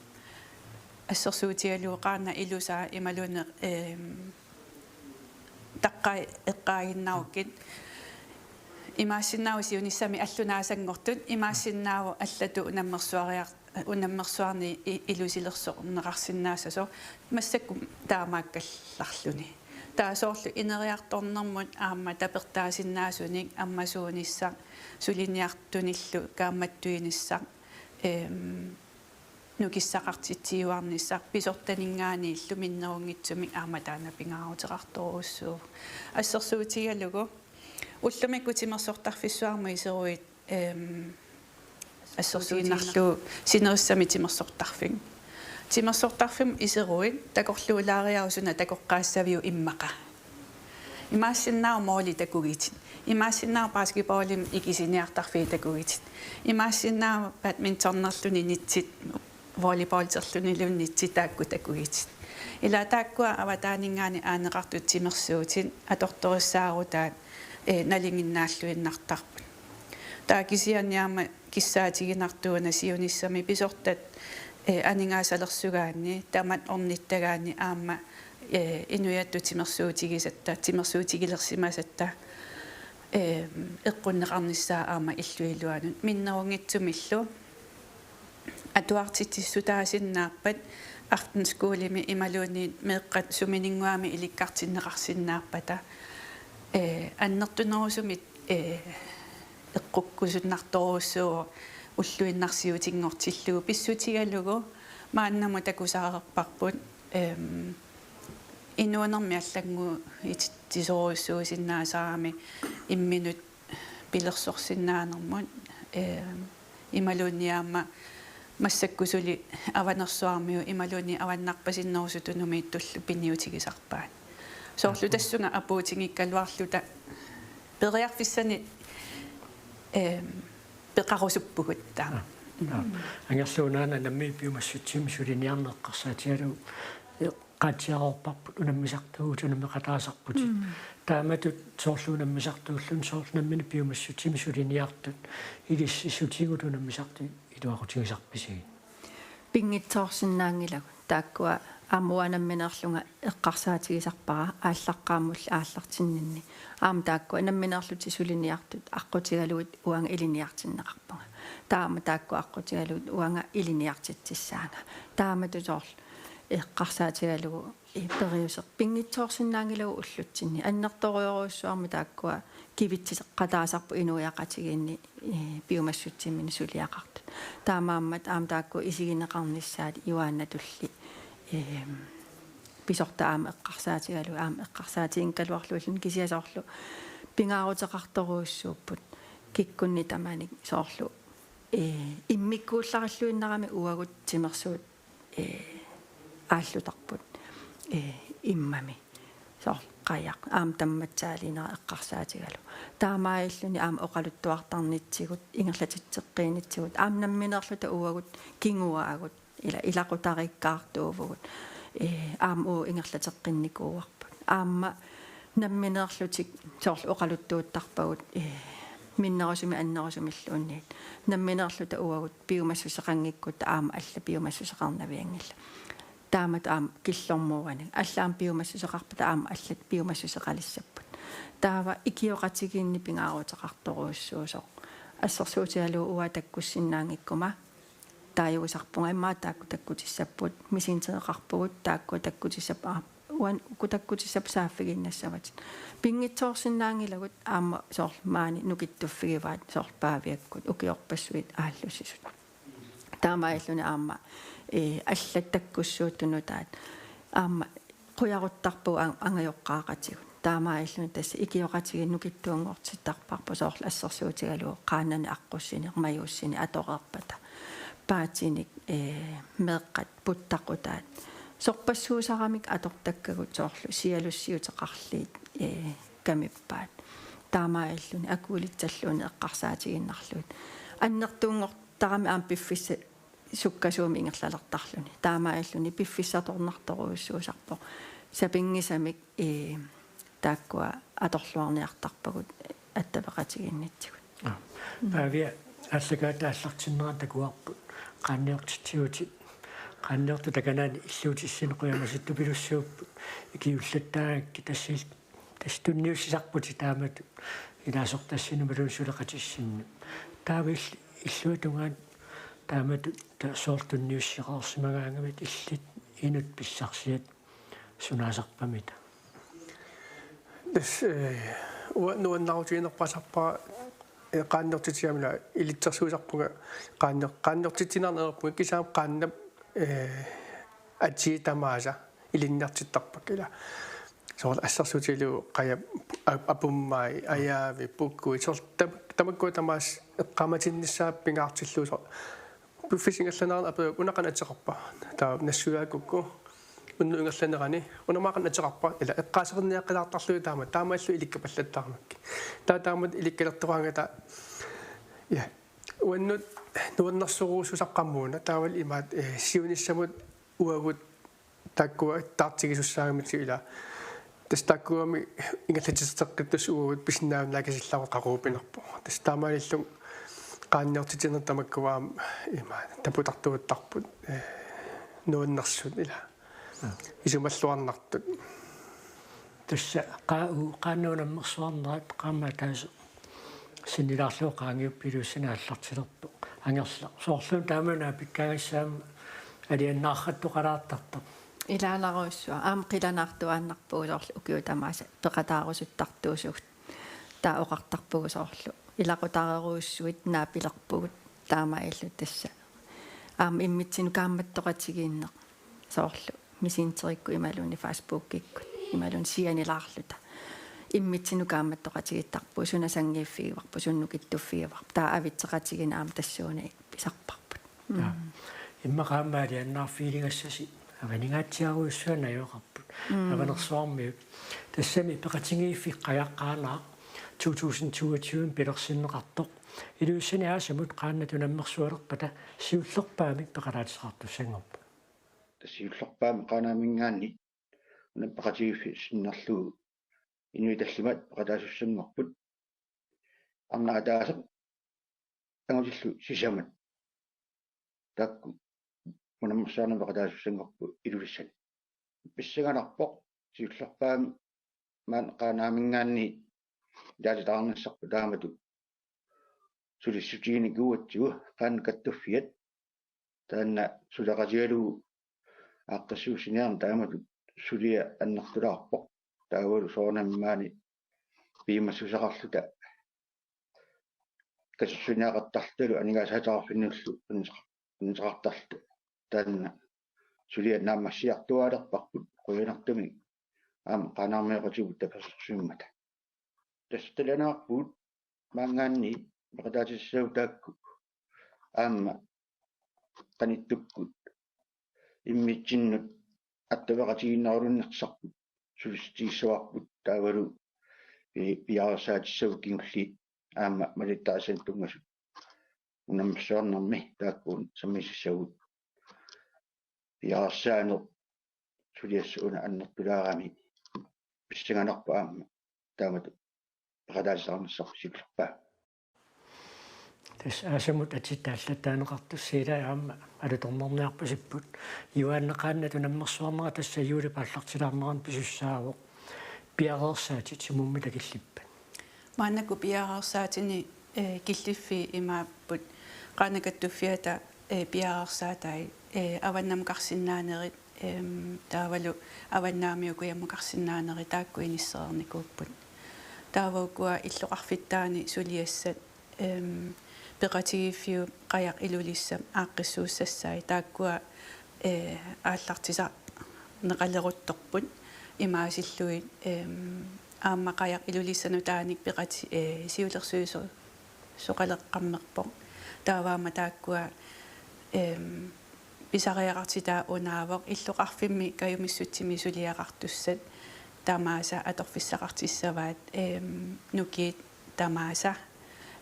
assersuutigalugu qaannat ilusaat imaluunniit, ehm, taqqai eqqaaginnarukkit, imaassinnaavoq siunissami alluuna asanngortut, imaassinnaavoq allatut unammersuariar-, unammersuarneq i-, ilusilersorneqarsinnaassasoq, massakkut taamaakkallarluni. Taava soorlu ineriartornermut aamma tapertaasinnaasunik ammasuunissaq, suliniartunillu kaammattuinissaq, ehm, nukissaqartitsiuarnissaq pisortaninngaanniillu minnerunngitsumik aamma taanna pingaaruteqartorujussuuvoq. Assersuutigalugu ullumikkut timersortarfissuarmut iseruit, ehm, assersuutigiinnarlugu sinerissami timersortarfik. Timersortarfimmut iseruit takorluulaariaruk suna takoqqaassaviuk immaqa. Imaassinnaavoq måli takugitit. Imaassinnaavoq basketballimik ikisiniartarfiit takugitit. Imaassinnaavoq badmintonerluni nitsit, volleyballterlunillu nitsit taakku takugitit. Ila taakkua avataaninngaanniit aaneqartut timersuutit atortorissaarutaat, eh, nalinginnaalluinnartarput. Taava kisianni aamma kissaatiginartuuna siunissami pisortat, eh, aningaasalersukkaanni, tamat ornittagaanni aamma, eh, inuiattut timersuutigisatta, timersuutigilersimasatta, eh, eqqunneqarnissaa aamma illup iluanut. Minnerunngitsumillu atuartitsissutaasinnaappat aftenskolemi imaluunniit meeqqat sumininnguamik ilikkartinneqarsinnaappata, eh, annertunerusumik, eh, eqqukkusunnartorujussuuvoq ulluinnarsiutinngortillugu pissutigalugu maannamut takusaqarparput, ehm, inuunermi allannguitsisorujussuusinnaasarami imminut pilersorsinnaanermut, ehm, imaluunniit aamma massakkut suli Avanersuarmiut imaluunniit avannarpasinnerusut tunumiittullu piniutigisarpaat. Soorlu tassunga apuutigikkaluarluta periarfissanik, ehm, peqarusuppugut taama. Aa, aa. Angerluunaana nammineq piumassutsiminnik suliniarneq eqqarsaatigalugu eqqaatsiaroorparput unammisartuuvugut unammeqataasarputit. Mm. Taamatut soorlu unammisartuulluni soorlu nammineq piumassutsiminnik suliniartut ilississutigut unammisartut iluaqutigisarpisigit? Pinngitsoorsinnaanngilagut. Taakkua aamma uanga nammineerlunga eqqarsaatigisarpara aallaqqaammulli aallartinninni. Aamma taakkua nammineerlutik suliniartut aqqutigalugit uanga ilinniartinneqarpunga. Taava aamma taakkua aqqutigalugit uanga ilinniartitsissaanga. Taamatut soorlu eqqarsaatigalugu, eh, periuseq pinngitsoorsinnaanngilagut ullutsinni. Annertoorujorujussuarmik taakkua kivitseqataasarput inuiaqatigiinni, eh, piumassutsiminnik suliaqartut. Taamaammat aamma taakku isigineqarnissaat Joannatulli, eh, pisortat aamma eqqarsaatigalugu, aamma eqqarsaatiginngikkaluarlugilluni kisianni soorlu pingaaruteqartorujussuupput kikkunnit tamanit soorlu, eh, immikkuullarilluinnarami uagut timersuut, eh, aallutarput, eh, immami. Soorlu qajaq aamma tammatsaaliinera eqqarsaatigalugu. Taamaalilluni aamma oqaluttuartarnitsigut, ingerlatitseqqiinitsigut, aamma nammineerluta uagut kinguaagut, ila ilaqutariikkaartuuvugut, eh, aamma uagut ingerlateqqinnikuuarput. Aamma nammineerlutik soorlu oqaluttuuttarpagut, eh, minnerusumik annerusumilluunniit. Nammineerluta uagut piumassuseqanngikkutta aamma allat piumassuseqarnavianngillat. Taamatut aamma killormut uani. Allat aamma piumassuseqarpata aamma allat piumassuseqalissapput. Taava ikioqatigiinni pingaaruteqartorujussuusoq. Assersuutigalugu uanga takkussinnaanngikkuma taaguusarpunga immaqa taakku takkutissapput, misigeqarpugut, taakku takkutissapput, aa, uanga uku takkutissapput saaffiginnassavatit. Pinngitsoorsinnaanngilagut aamma soorlu maani nukittuffigivaat soorlu Paaviakkut ukiorpassuit aallussisut. Taamaalilluni aamma, eh, allat takkussuuttut nutaat aamma qujaruttarpagut ang-, angajoqqaaqatigut. Taamaalilluni tassa ikioqatigiit nukittuunngortittarparput soorlu assersuutigalugu qaannani aqqussineq, majuussineq atoreerpata. Paatinik, eh, meeqqat puttaqutaat. Sorpassuusaramik atortakkagut soorlu sialussiuteqarliit, eh, kamippaat. Taamaalilluni akuulitsalluunniit eqqarsaatigiinnarlugit. Annertuunngortarami aamma piffissaq sukkasuumik ingerlalertarluni. Taamaalilluni piffissaq atornartorujussuusarpoq. Sapinngisamik, eh, taakkua atorluarniartarpagut attaveqatigiinnitsigut. Aa. Mm. Paavia, aallakaatitaallartinnerani takuarput qaanniortitsigutit Qaanniortut takanaani illuutissinni qujamasuttupilussuupput, ikiullattaagakkit, tassa il-, tassa tunniussisarputit taamatut ilaasortassinnut imaluunniit suleqatissinnut. Taava ill-, illuatungaanut taamatut ta-, soorlu tunniussisoqarsimagaangamit illit inuk pissarsiat sunaasarpamita? Tassa, eh, uanga nuannaarutiginerpaasarpara, eh, qaanniortitsigamik ilitsersuisarpunga qaannior-, qaanniortitsineq ajorpunga, kisianni qaannap, eh, atii tamaasa ilinniartittarpakka, ila. Soorlu assersuutigalugu qajap, ap-, apummai, ajaavi, pukkui, soorlu tam-, tamakkua tamaasa eqqaamatinnissaat pingaartillugu, soorlu piffissap ingerlanerani aperivoq: "Una qanoq ateqarpa?" Taava nassuiaakkukku: "Unnuk ingerlanerani." "Una aamma qanoq ateqarpa?" Ila eqqaasalerniaqqilaartarlugit taama, taamaalillugit ilikkapallattaarmakkit. Taava taamatut ilikkalertoraangata, ja, uannut nuannersorujussuusarpara aamma una, taavalu imaattoq, eh, siunissamut uagut taakkua taartigisussaagamikkit, ila. Tassa taakkuami ingerlatitseqqittussat uagut pisinnaavimmi naakasillaarutta qaqugu pinarpoq. Tassa taamaalilluni qaanniortitsineq tamakkua aamma ima taputartuuttarput, eh, nuannersut, ila. Aa. Isumalluarnartut. Tassa qaa-, u-, qaannap unammersuarnerat qaammat ataaseq sinnilaarlugu qaangiuppat Ilulissani aallartilerpoq. Angerlarput. Soorluuna taama naapikkaangassi aamma alianaartoqalaartartoq. Ilaanarujussuaq. Aamma qilanaartuaannarpugut soorlu ukiut tamaasa peqataarusuttartuusugut. Taava oqartarpugut soorlu ilaqutariinnarujussuit naapilerpugut, taamaalillutik tassa. Aamma immitsinnut kaammattoqatigiinneq soorlu Messengerikkut imaluunniit Facebookikkut imaluunniit sianilaarluta. Immitsinnut kaammattoqatigiittarpugut, suna sanngiiffigivarput, suna nukittuffigivarput. Taava avitseqatigiinneq aamma tassuuna pisarparput. Mm. Jaa. Immaqa aamma alianaarfigiligassasi avaningaatsiarujussuaq najugaqarput. Mm. Avanersuarmiut. Tassami peqatigiiffik Qajaq Qaanaaq to tusind toogtyve pilersinneqartoq Ilulissani Aasamut qaannat unammersualerpata siullerpaamik peqataatisaqartussanngorpoq. Tassa siullerpaamik Qaanaaminngaanniit una peqatigiiffik sinnerlugu inuit tallimat peqataasussanngorput. Arnaq ataaseq angutillu sisamat. Taakku unammersuarnermi peqataasussanngorput Ilulissani. Pissanganarpoq siullerpaamik maani Qaanaaminngaanniit ilaatitaqarnissarput taamatut sulissutiginikuugatsigu qaannat kattuffiat. Taanna suleqatigalugu aaqqissuussiniarneq taamatut suliaq annertulaarpoq. Taavalu soorunami maani piumassuseqarluta katersuiniaqartarlutalu aningaasaataqarfinnullu qinnuteqa-, qinnuteqartarluta, taanna suliaq naammassiartuaalerparput, qujanartumik aamma Qaanaarmioqatigiipput tapersersuimmata. Tassa talinaarpugut maanngaanniit peqataatissaagut taakku aamma qanittukkut immitsinnut attaveqatigiinnerulunnersarput sulissutigissavarput, taavalu pi-, piareersaatissagut kingulliit aamma malittarisannut tunngasut unammersuarnermi taakkuupput sammisassagut. Piareersaaneq suliassaq una annertulaarami pissanganarpoq aamma taamatut peqataasisarnissarput siullerpaamik. Tassa Aasamut atitta allattaaneqartussat ilai aamma alutornarniarpasipput. Juaanna qaannat unammersuarnera tassa juulip aallartilaarnerani pisussaavoq. Piareersaatit sumummi takillippat? Maannakkut piareersaatini, eh, killiffiit imaapput qaannat kattuffiata, eh, piareersaatai, eh, avannamukarsinnaanerit, em, taavalu avannaamiukujamukarsinnaanerit taakku inissereernikuupput. Taava ukua illoqarfittaani suliassat, em, peqatigiiffiup Qajaq Ilulissap aaqqissuussassai taakkua, eh, aallartisarneqaleruttorput imaasillugit, em, aamma Qajaq Ilulissat nutaanik peqati-, eh, siulersuiso-, soqaleqqammerpoq. Taava aamma taakkua, em, pisariaqartitaa unaavoq, illoqarfimmi kajumissutsimik suliaqartussat tamaasa atorfissaqartissavaat, em, nukiit tamaasa,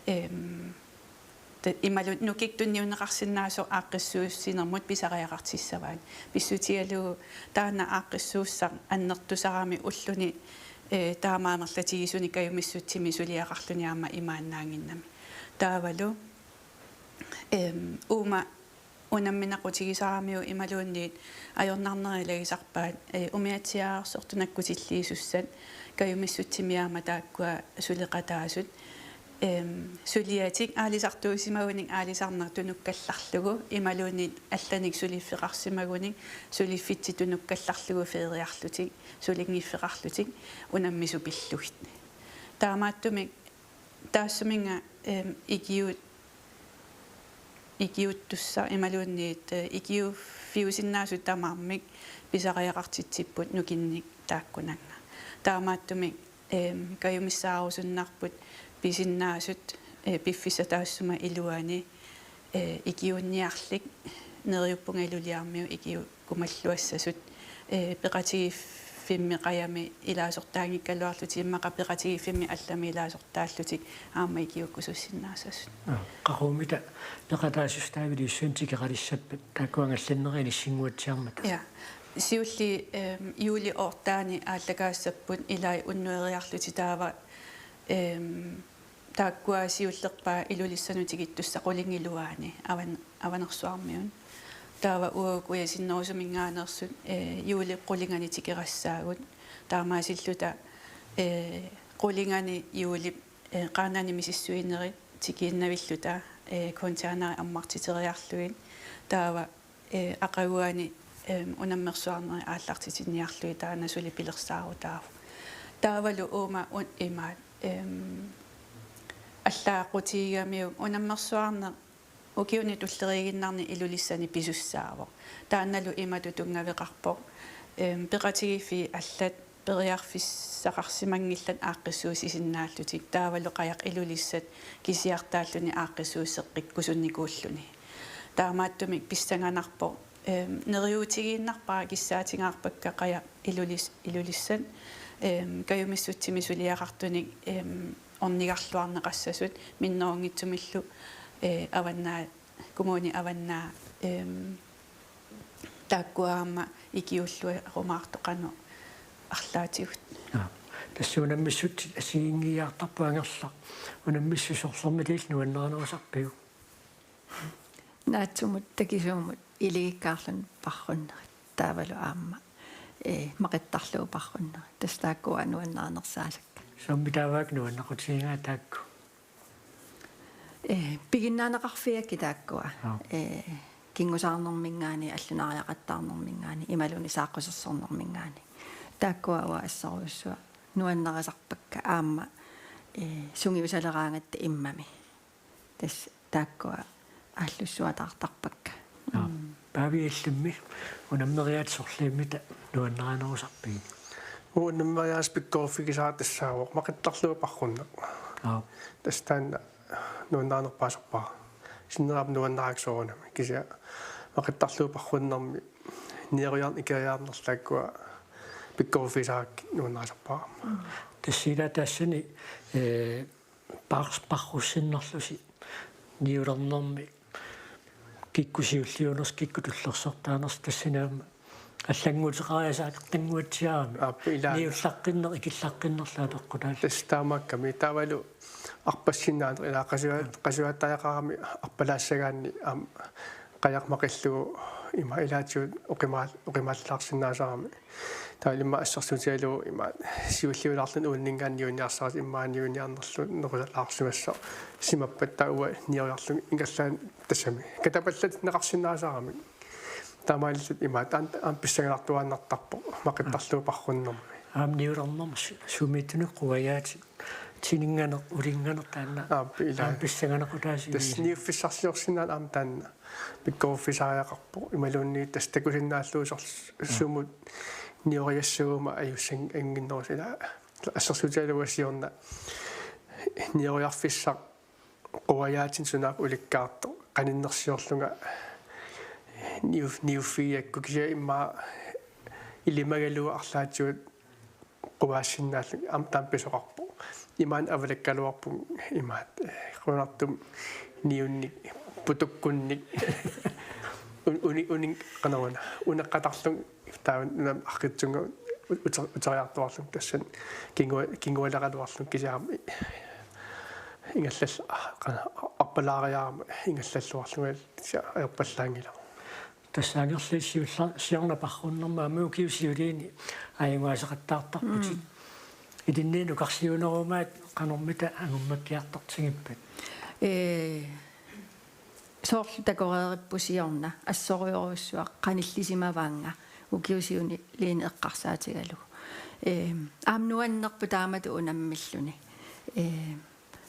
em, te-, imaluunniit nukik tunniunneqarsinnaasoq aaqqissuussinermut pisariaqartissavaat. Pissutigalugu taanna aaqqissuussaq annertusarami ulluni, eh, taama amerlatigisunik kajumissutsimik suliaqarluni aamma imaannaannginnami. Taavalu, em, uuma unamminaqutigisaramiuk imaluunniit ajornarnerit ilagisarpaat, eh, umiatsiaarsortut nakkutilliisussat, kajumissutsimik aamma taakkua suleqataasut, ehm, suliatik aalisartuusimagunik aalisarneq tunukkallarlugu, imaluunniit allanik suliffeqarsimagunik suliffitsi tunukkallarlugu feriarlutik, sulinngiffeqarlutik, unammisut pillugit. Taamaattumik taassuminnga, ehm, ikiu-, ikiuuttussaq imaluunniit, eh, ikiuuffiusinnaasut tamarmik pisariaqartitsipput nukinnik taakkunannga. Taamaattumik, ehm, kajumissaarusunnarput pisinnaasut, eh, piffissaq taassuma iluani, eh, ikiuunniarlik, neriuppunga iluliarmiu ikiu-, kumalluassasut, eh, peqatigiiffimmi qajami ilaasortaanngikkaluarlutik immaqa peqatigiiffimmi allami ilaasortaallutik aamma ikiuukkusussinnaassasut. Aa, qaqugumitta peqataasussat taava iliussuinit tikeqalissappat taakkua angallannerit ilissinnguatsiarmata? Ja. Siulliit, ehm, juulip ottende aallakaassapput ilai unnueriarlutik taava, ehm, taakkua siullerpaat Ilulissanut tikittussat qulingiluaani avan-, Avanersuarmiut. Taava uagut kujasinnerusuminngaanneersut, eh, juulip qulingani tikerassaagut. Taamaasilluta, eh, qulingani juulip, eh, Qaanaani misissuinerit tikiinnavilluta, eh, containerit ammartiteriarlugit. Taava eh, aqaguani, ehm, unammersuarnerit aallartitinniarlugit taanna suli pilersaarutaavoq. Taavalu uuma un-, imaat, ehm, allaaqqutigigamikku unammersuarneq ukiuni tulleriiginnarni Ilulissani pisussaavoq. Taannalu imatut tunngaveqarpoq. Ehm, peqatigiiffiit allat periarfissaqarsimanngillat aaqqissuussisinnaallutik, taavalu qajaq Ilulissat kisiartaalluni aaqqissuusseqqikkusunnikuulluni. Taamaattumik pissanganarpoq, ehm, neriuutigiinnarpara kissaatingaarpakka qajaq Ilulis-, Ilulissat, ehm, kajumissutsimik suliaqartunik, ehm, ornigarluarneqassasut minnerunngitsumillu, eh, Avannaa, Kommune Avannaa, ehm, taakkua aamma ikiuulluarumaartut qanoq arlaatigut. Aa, tassa unammissutsit assigiinngiiaartarput Angerlaq. Unammissut sorlermitalu nuannarinerusarpiuk? Naatsumut takisuumut iligikkaarluni parrunnerit. Taavalu aamma, eh, maqittarlugu parrunnerit. Tassa taakkua nuannarinersaasakka. Soommitaava nuannequtigigaat taakku? Eh, piginnaaneqarfigakkit taakkua. Aap. Eh, kingusaarnerminngaanniit, allunaariaqattaarnerminngaanniit, imaluunniit saaqqusersornerminngaanniit. Taakkua uanga assorujussuaq nuannarisarpakka aamma, eh, sungiusaleraangatta immami. Tassa taakkua aallussuataartarpakka. Aap. Mm. Paavi Allammi, unammeriaatsit sorlimmita nuannarinerusarpigit? Unammeriaatsit pikkoriffigisara tassaavoq maqittarlugu parrunneq. Aap. Tassa taanna nuannarinerpaasarpara. Sinnera aamma nuannaraakka soorunami. Kisianni maqittarlugu parrunnermi niuerniarneq ikeriarnerlu taakkua pikkoriffigisarakkit nuannarisarpara. Tassa ila tassani, eh, pars-, parrussinnerlusi niulernermi kikkut siulliunersoq kikkut tullersortaanersoq tassani aamma allannguuteqariasaakkartannguatsiarami. Aap, ilaa. Niullaqqinneq ikillaqqinnerlu apeqqutaallutik. Tassa taamaakkami taavalu arpassinnaaneq ilaa qasuat-, qasuattariaqarami arpalaassagaanni aamma qajaq maqillugu ima ilaatigut oqimaal-, oqimaallaarsinnaasarami. Taava immaqa assersuutigalugu ima siulliulaarluni uunninngaanniit niuerniarsaratik immaqa niuerniarnerlu nerusalaarsimassaaq simappat taava uanga niuerniarlunga ingerlaannaq tassami katapallatinneqarsinnaasaramik. Taamaalilluta ima taan-, aamma pissanganartuaannartarpoq maqittarlugu parrunnermi. Aamma niulernermi su-, sumiittunik quajaatit tininnganeq ulinnganeq taanna. Aap, ilaa. Aamma pissanganaqutaasivigisat. Tassa niuffissarsiorsinnaaneq aamma taanna pikkoriffisariaqarpoq imaluunniit tassa takusinnaallugu soorlu sumut niueriassaguma ajussanngitsoq ilaa assersuutigalugu siorna niuerniarfissaq quajaatinik sunaaffa ulikkaartoq qaninnersiorlunga niu-, niuffigigakku kisianni immaqa ilimagalugu arlaatigut quaassinnaallunga aamma taama pisoqarpoq. Imaanna avalakkaluarpunga imaattoq, eh, qujanartumik niunnik putukkunnik un-, uni-, unin-, qanoruna, uneqqatarlunga taava una aqqitsunnguaq ut-, uter-, uteriartuaarlunga tassani kingua-, kingualeraluarlunga kisianni aamma i-, ingallal-, qana-, arpalaariarama ingallalluarlunga kisianni ajorpallaanngilaq. Tassa angerlarsiulla siorna parrunnermi aamma ukiut siuliini ajugaasaqattaartarputit. Mm. Ilinniit nukarsiunerumaat qanormita angumakkiartortigippat? Ee, soorlu takoreeripput siorna assorujorujussuaq qanillisimavaannga ukiut siuliini eqqarsaatigalugu. Ee, aamma nuannerpoq taamatut unammilluni. Ee,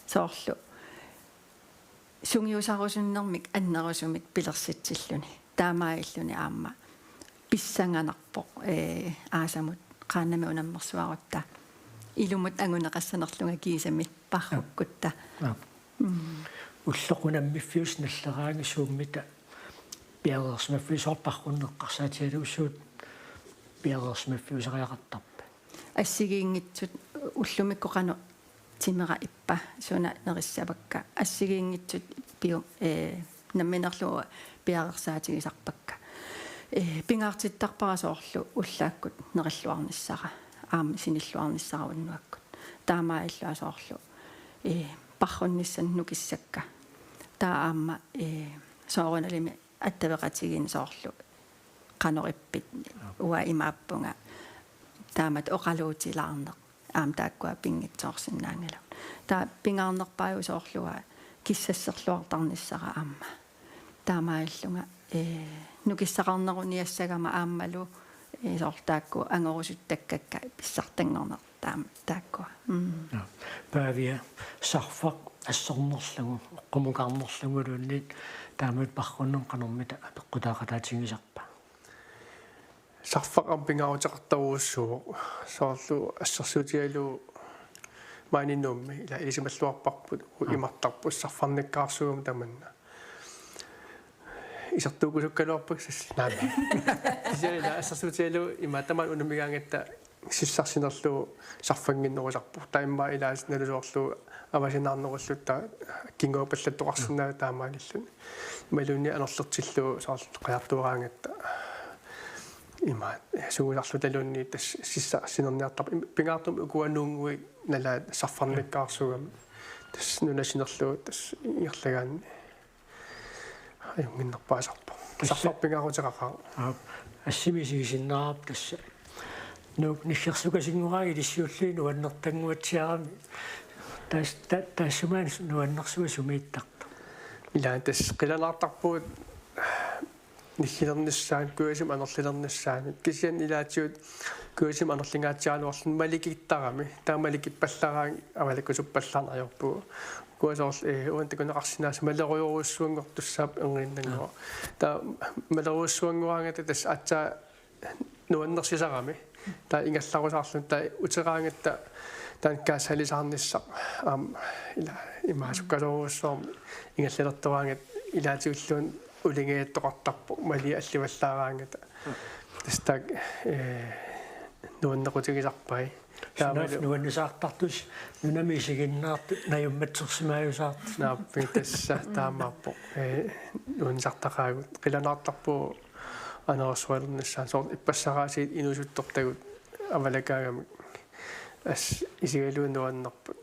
soorlu sungiusarusunnermik annerusumik pilersitsilluni. Taamaalilluni aamma pissanganarpoq, ee, aasamut qaannamik unammersuarutta. Ilumut anguneqassanerlunga kiisami parrukkutta. Aap. Mm. Ulloq unammiffiusoq nalleraangat suummita piareersimaffiusoq parrunneq eqqarsaatigalugu suut piareersimaffiusariaqartarpa? Assigiinngitsut ullumikkut qanoq timera ippa suna nerissavakka. Assigiinngitsut piu-, ee, namminerlu piareersaatigisarpakka. Ee, pingaartittarpara soorlu ullaakkut nerilluarnissara, aamma sinilluarnissara unnuakkut. Taamaalillunga soorlu, ee, parrunnissanut nukissakka. Taava aamma, ee, soorunalimi attaveqatigiinneq soorlu qanorippit uanga imaappunga taamatut oqaluutilaarneq aamma taakkua pinngitsoorsinnaanngilagut. Taava pingaarnerpaajusoorlunga kissasserluartarnissara aamma. Taamaalillunga, ee, nukissaqarneruniassagama aammalu, ee, soorlu taakku angorusuttakkakka pissartanngorneq taam-, taakkua. Mm. Ja. Paavia, sarfaq assornerlugu, oqqumukaarnerluguluunniit taamatut parrunneq qanormita apeqqutaaqataatigisarpa? Sarfaq aamma pingaaruteqartorujussuuvoq. Soorlu assersuutigalugu maani Nuummi ila ilisimalluarparput, uu, imartarput sarfarnikkaarsuugami tamanna. Isertuukkusukkaluarpakka sassi. Naamik. Kisianni ila assersuutigalugu ima tamaani unammigaangatta sissarsinerlugu sarfannginnerusarpoq. Taava immaqa ilaasa nalusoorlugu avasinaarnerullutta kinguappallattoqarsinnaavoq taamaalilluni. Imaluunniit anorlertillugu soorlu qajartuaraangatta ima sungiusarlutaluunniit tassa sissarsinerniartarpoq. Im-, pingaartumik ukua nuunnguit nalaat sarfarnikkaarsuugami. Tassa nuna sinerlugu tassa ingerlagaanni ajunnginnerpaasarpoq. Tassa sarfaq pingaaruteqaqaaq. Aap, assimi isigisinnaarput tassa. Nuuk niggersukasinngoraangat ilissi ulluit nuannertannguatsiarami. Tas-, ta-, taassuma nuannersuaq sumiittartoq. Ila tassa qilanaartarpugut niggilernissaanut, kujasumik anorlilernissaanut. Kisianni ilaatigut kujasumik anorlingaatsiaraluarluni malikittarami. Taava malikippallaraangat avalakkusuppallaarneq ajorpugut. Ukua soorlu, ee, uani takuneqarsinnaasut malerujorujussuanngortussaapput erniinnannguaq. Taava malerujorujussuanngoraangatta tassa aatsaat nuannersisarami. Taava ingerlarusaarluni taava uteraangatta taanna kaassaalisaarnissaq aamma ila imaasukkasoorujussuarmik ingerlalertoraangatta ilaatigulluunniit ulingiattoqartarpoq maliat allivallaaraangata. Tassa taakku, ee, nuannequtigisarpai. Sunaaffa taamalu nuannisaartartussat nunami isiginnaartut najummatsersimaajusaartut. Naappi tassa taamaappoq. Ee, nuannisartaqaagut. Qilanaartarpugut anorersualernissaannut soorlu ippassaraasiit inuusuttortagut avalakaagamik. Assut isigalugu nuannerput.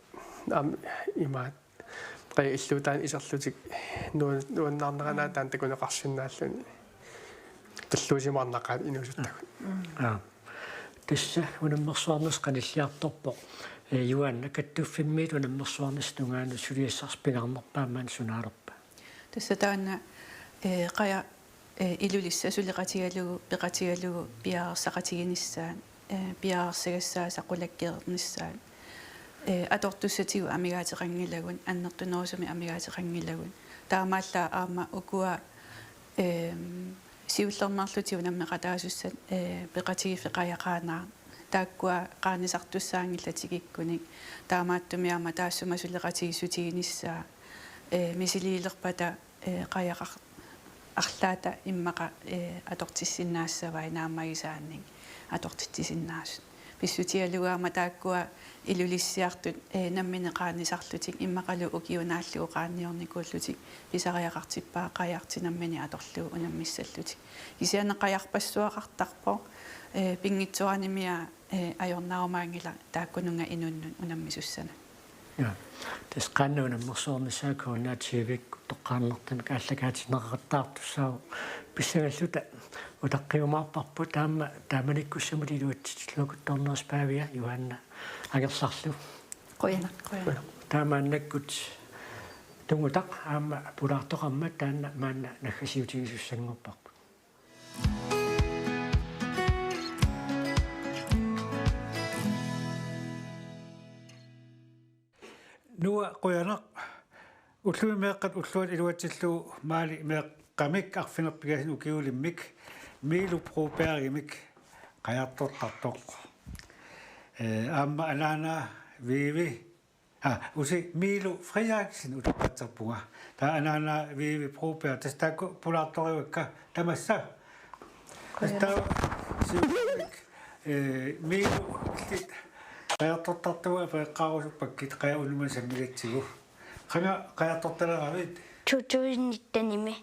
Aamma imaat qajaq illuutaani iserlutik nuan-, nuannaarneranaa taanna takuneqarsinnaalluni. Talluusimaarnaqaat inuusuttagut. Aa. Tassa unammersuarneq qanilliartorpoq. Ee, Juaanna, kattuffimmiit unammersuarnissap tungaanut suliassarsi pingaarnerpaammat sunaalerpa? Tassa taanna, ee, qaja-, ee, Ilulissat suleqatigalugu, peqatigalugu piareersaqatiginissaat, ee, piareersagassaasa qulakkeernissaat, ee, atortussatigut amigaateqanngilagut, annertunerusumik amigaateqanngilagut. Taamaallaat aamma ukua, eem, siullermeerlutik unammeqataasussat, ee, peqatigiiffik Qaja Qaanaaq. Taakkua qaanisartussaanngillat tikikkunik. Taamaattumik aamma taassuma suleqatigiissutiginissaa, ee, misiliilerpata, ee, qajaqar-, arlaata immaqa, ee, atortissinnaassavai naammagisaannik atortitsisinnaasut. Pissutigalugu aamma taakkua Ilulissiartut, ee, nammineq qaanisarlutik immaqalu ukiut naallugu qaanniornikuullutik pisariaqartippaat qajartik nammineq atorlugit unammissallutik. Kisianni qajarpassuaqartarpoq, ee, pinngitsoorani immaqa, ee, ajornarumaanngilaq taakkununnga inunnut unammisussanut. Ja. Tassa qaannat unammersuarnissaat K N R T V-kkut toqqaannartumik aallakaatinneqaqattaartussaavoq, pissangalluta utaqqiumaarparput, taama taamanikkussamut iluatsitsilluakuttornersi Paavia Johanna Angerlarlu. Qujanaq, qujanaq. Taamaannakkut Tungutaq aamma pulaartoqarmat taanna maanna naggasiutigisussanngorparput. Noah, qujanaq. Ullumi meeqqat ulluat iluatsillugu maani meeqqamik arfineq-pingasunut ukiulimmik Miilu Brobergimik qajartortartoq. Ee, aamma anaanaa Vivi, aa, usi Miilu Frederiksen utoqqatserpunga. Taava anaanaa Vivi Broberg, tassa taakku pulaartorivakka tamassa. Tassa taava siullermik, ee, Miilu, illit qajartortartugut apereqqaarusuppakkit Qajaq Unummani sammigatsigu. Qanga qajartortaleravit? To tusind nittenimi.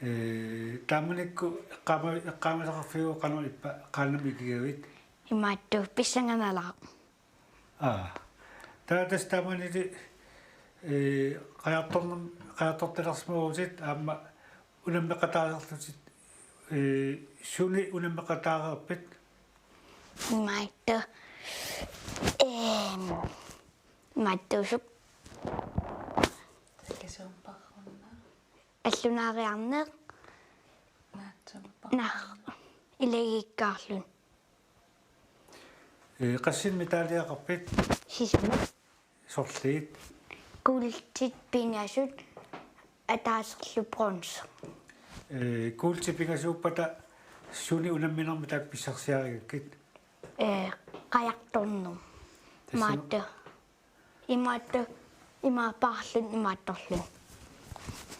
Ee, taamanikkut eqqaama-, eqqaamasaqarfigaavit qanoq ippa qaannamut ikigavit? Imaattoq, pissanganalaaq. Aa. Taava tassa taamanilu, ee, qajartornerm-, qajartortalersimavutit aamma unammeqataasarlutit, ee, suni unammeqataareerpit? Imaattoq. Ehm, imaattuusuk. Takisuumparrunna. Allunaariarneq. Naatsumparrunna. Naa-, ilagiikkaarluni. Ee, qassinik medaljeqarpit? Sisamat. Sorliit? Kuultit pingasut ataaserlu bronze. Ee, kuultit pingasuuppata suni unamminermi taakku pissarsiarigakkit? Ee, qajartornermi. Tassa. Imaattoq. Imaattoq, imaappaarluni, imaattorluni.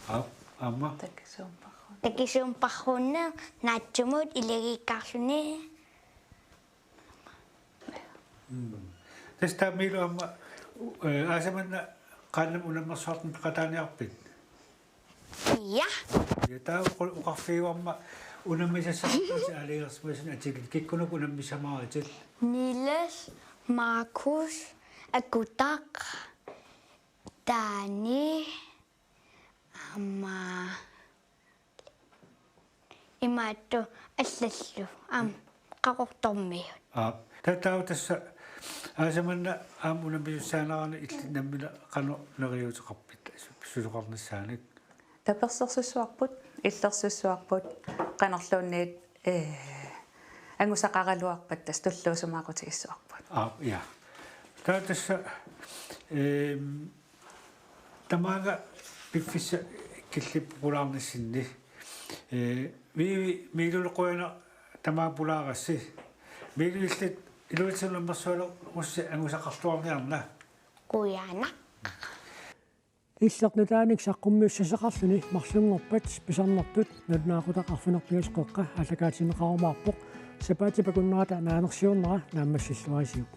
Aa, aamma? Takisuumparrunna. Takisuumparrunna, naatsumut, ilagiikkaarluni. Mm. Tassa taava Miilu aamma, ee, aasaq manna qaannamut unammersuartut peqataaniarpit? Ja. Ja, taava oqarfigaarmat unammisassaqartutit aalajangersimasuni artiklit, kikkunuku unammissamaaritit? Niels, Markus, Akutaq, Dani, aamma imaattoq allallu, aamma Qaqortormiut. Aa, ta-, taava tassa aasaq manna aamma unammisussaanerani illit nammineq qanoq neriuuteqarpit su-, susoqarnissaanik? Tapersersussuarput, illersussuarput, qanorluunniit, ee, angusaqaraluarpat tassa tulluusumaaqutigissuarput. Aa, ja. Taava tassa, ehm, tamaanga piffissap killipput pulaarnissinni. Ee, Vivi, Miilullu qujanaq tamaanga pulaarassi. Miilu, illit iluatsinni unammersualerussi angusaqarluarniarna. Qujanaq. Illit nutaanik saqqummiussassaqarluni marlunngorpat pisarnertut nalunaaqutaq arfineq-pingasut qeqqa aallakaatinneqarumaarpoq. Sapaatip akunnerata naanersiornera naammassilluarisiuk.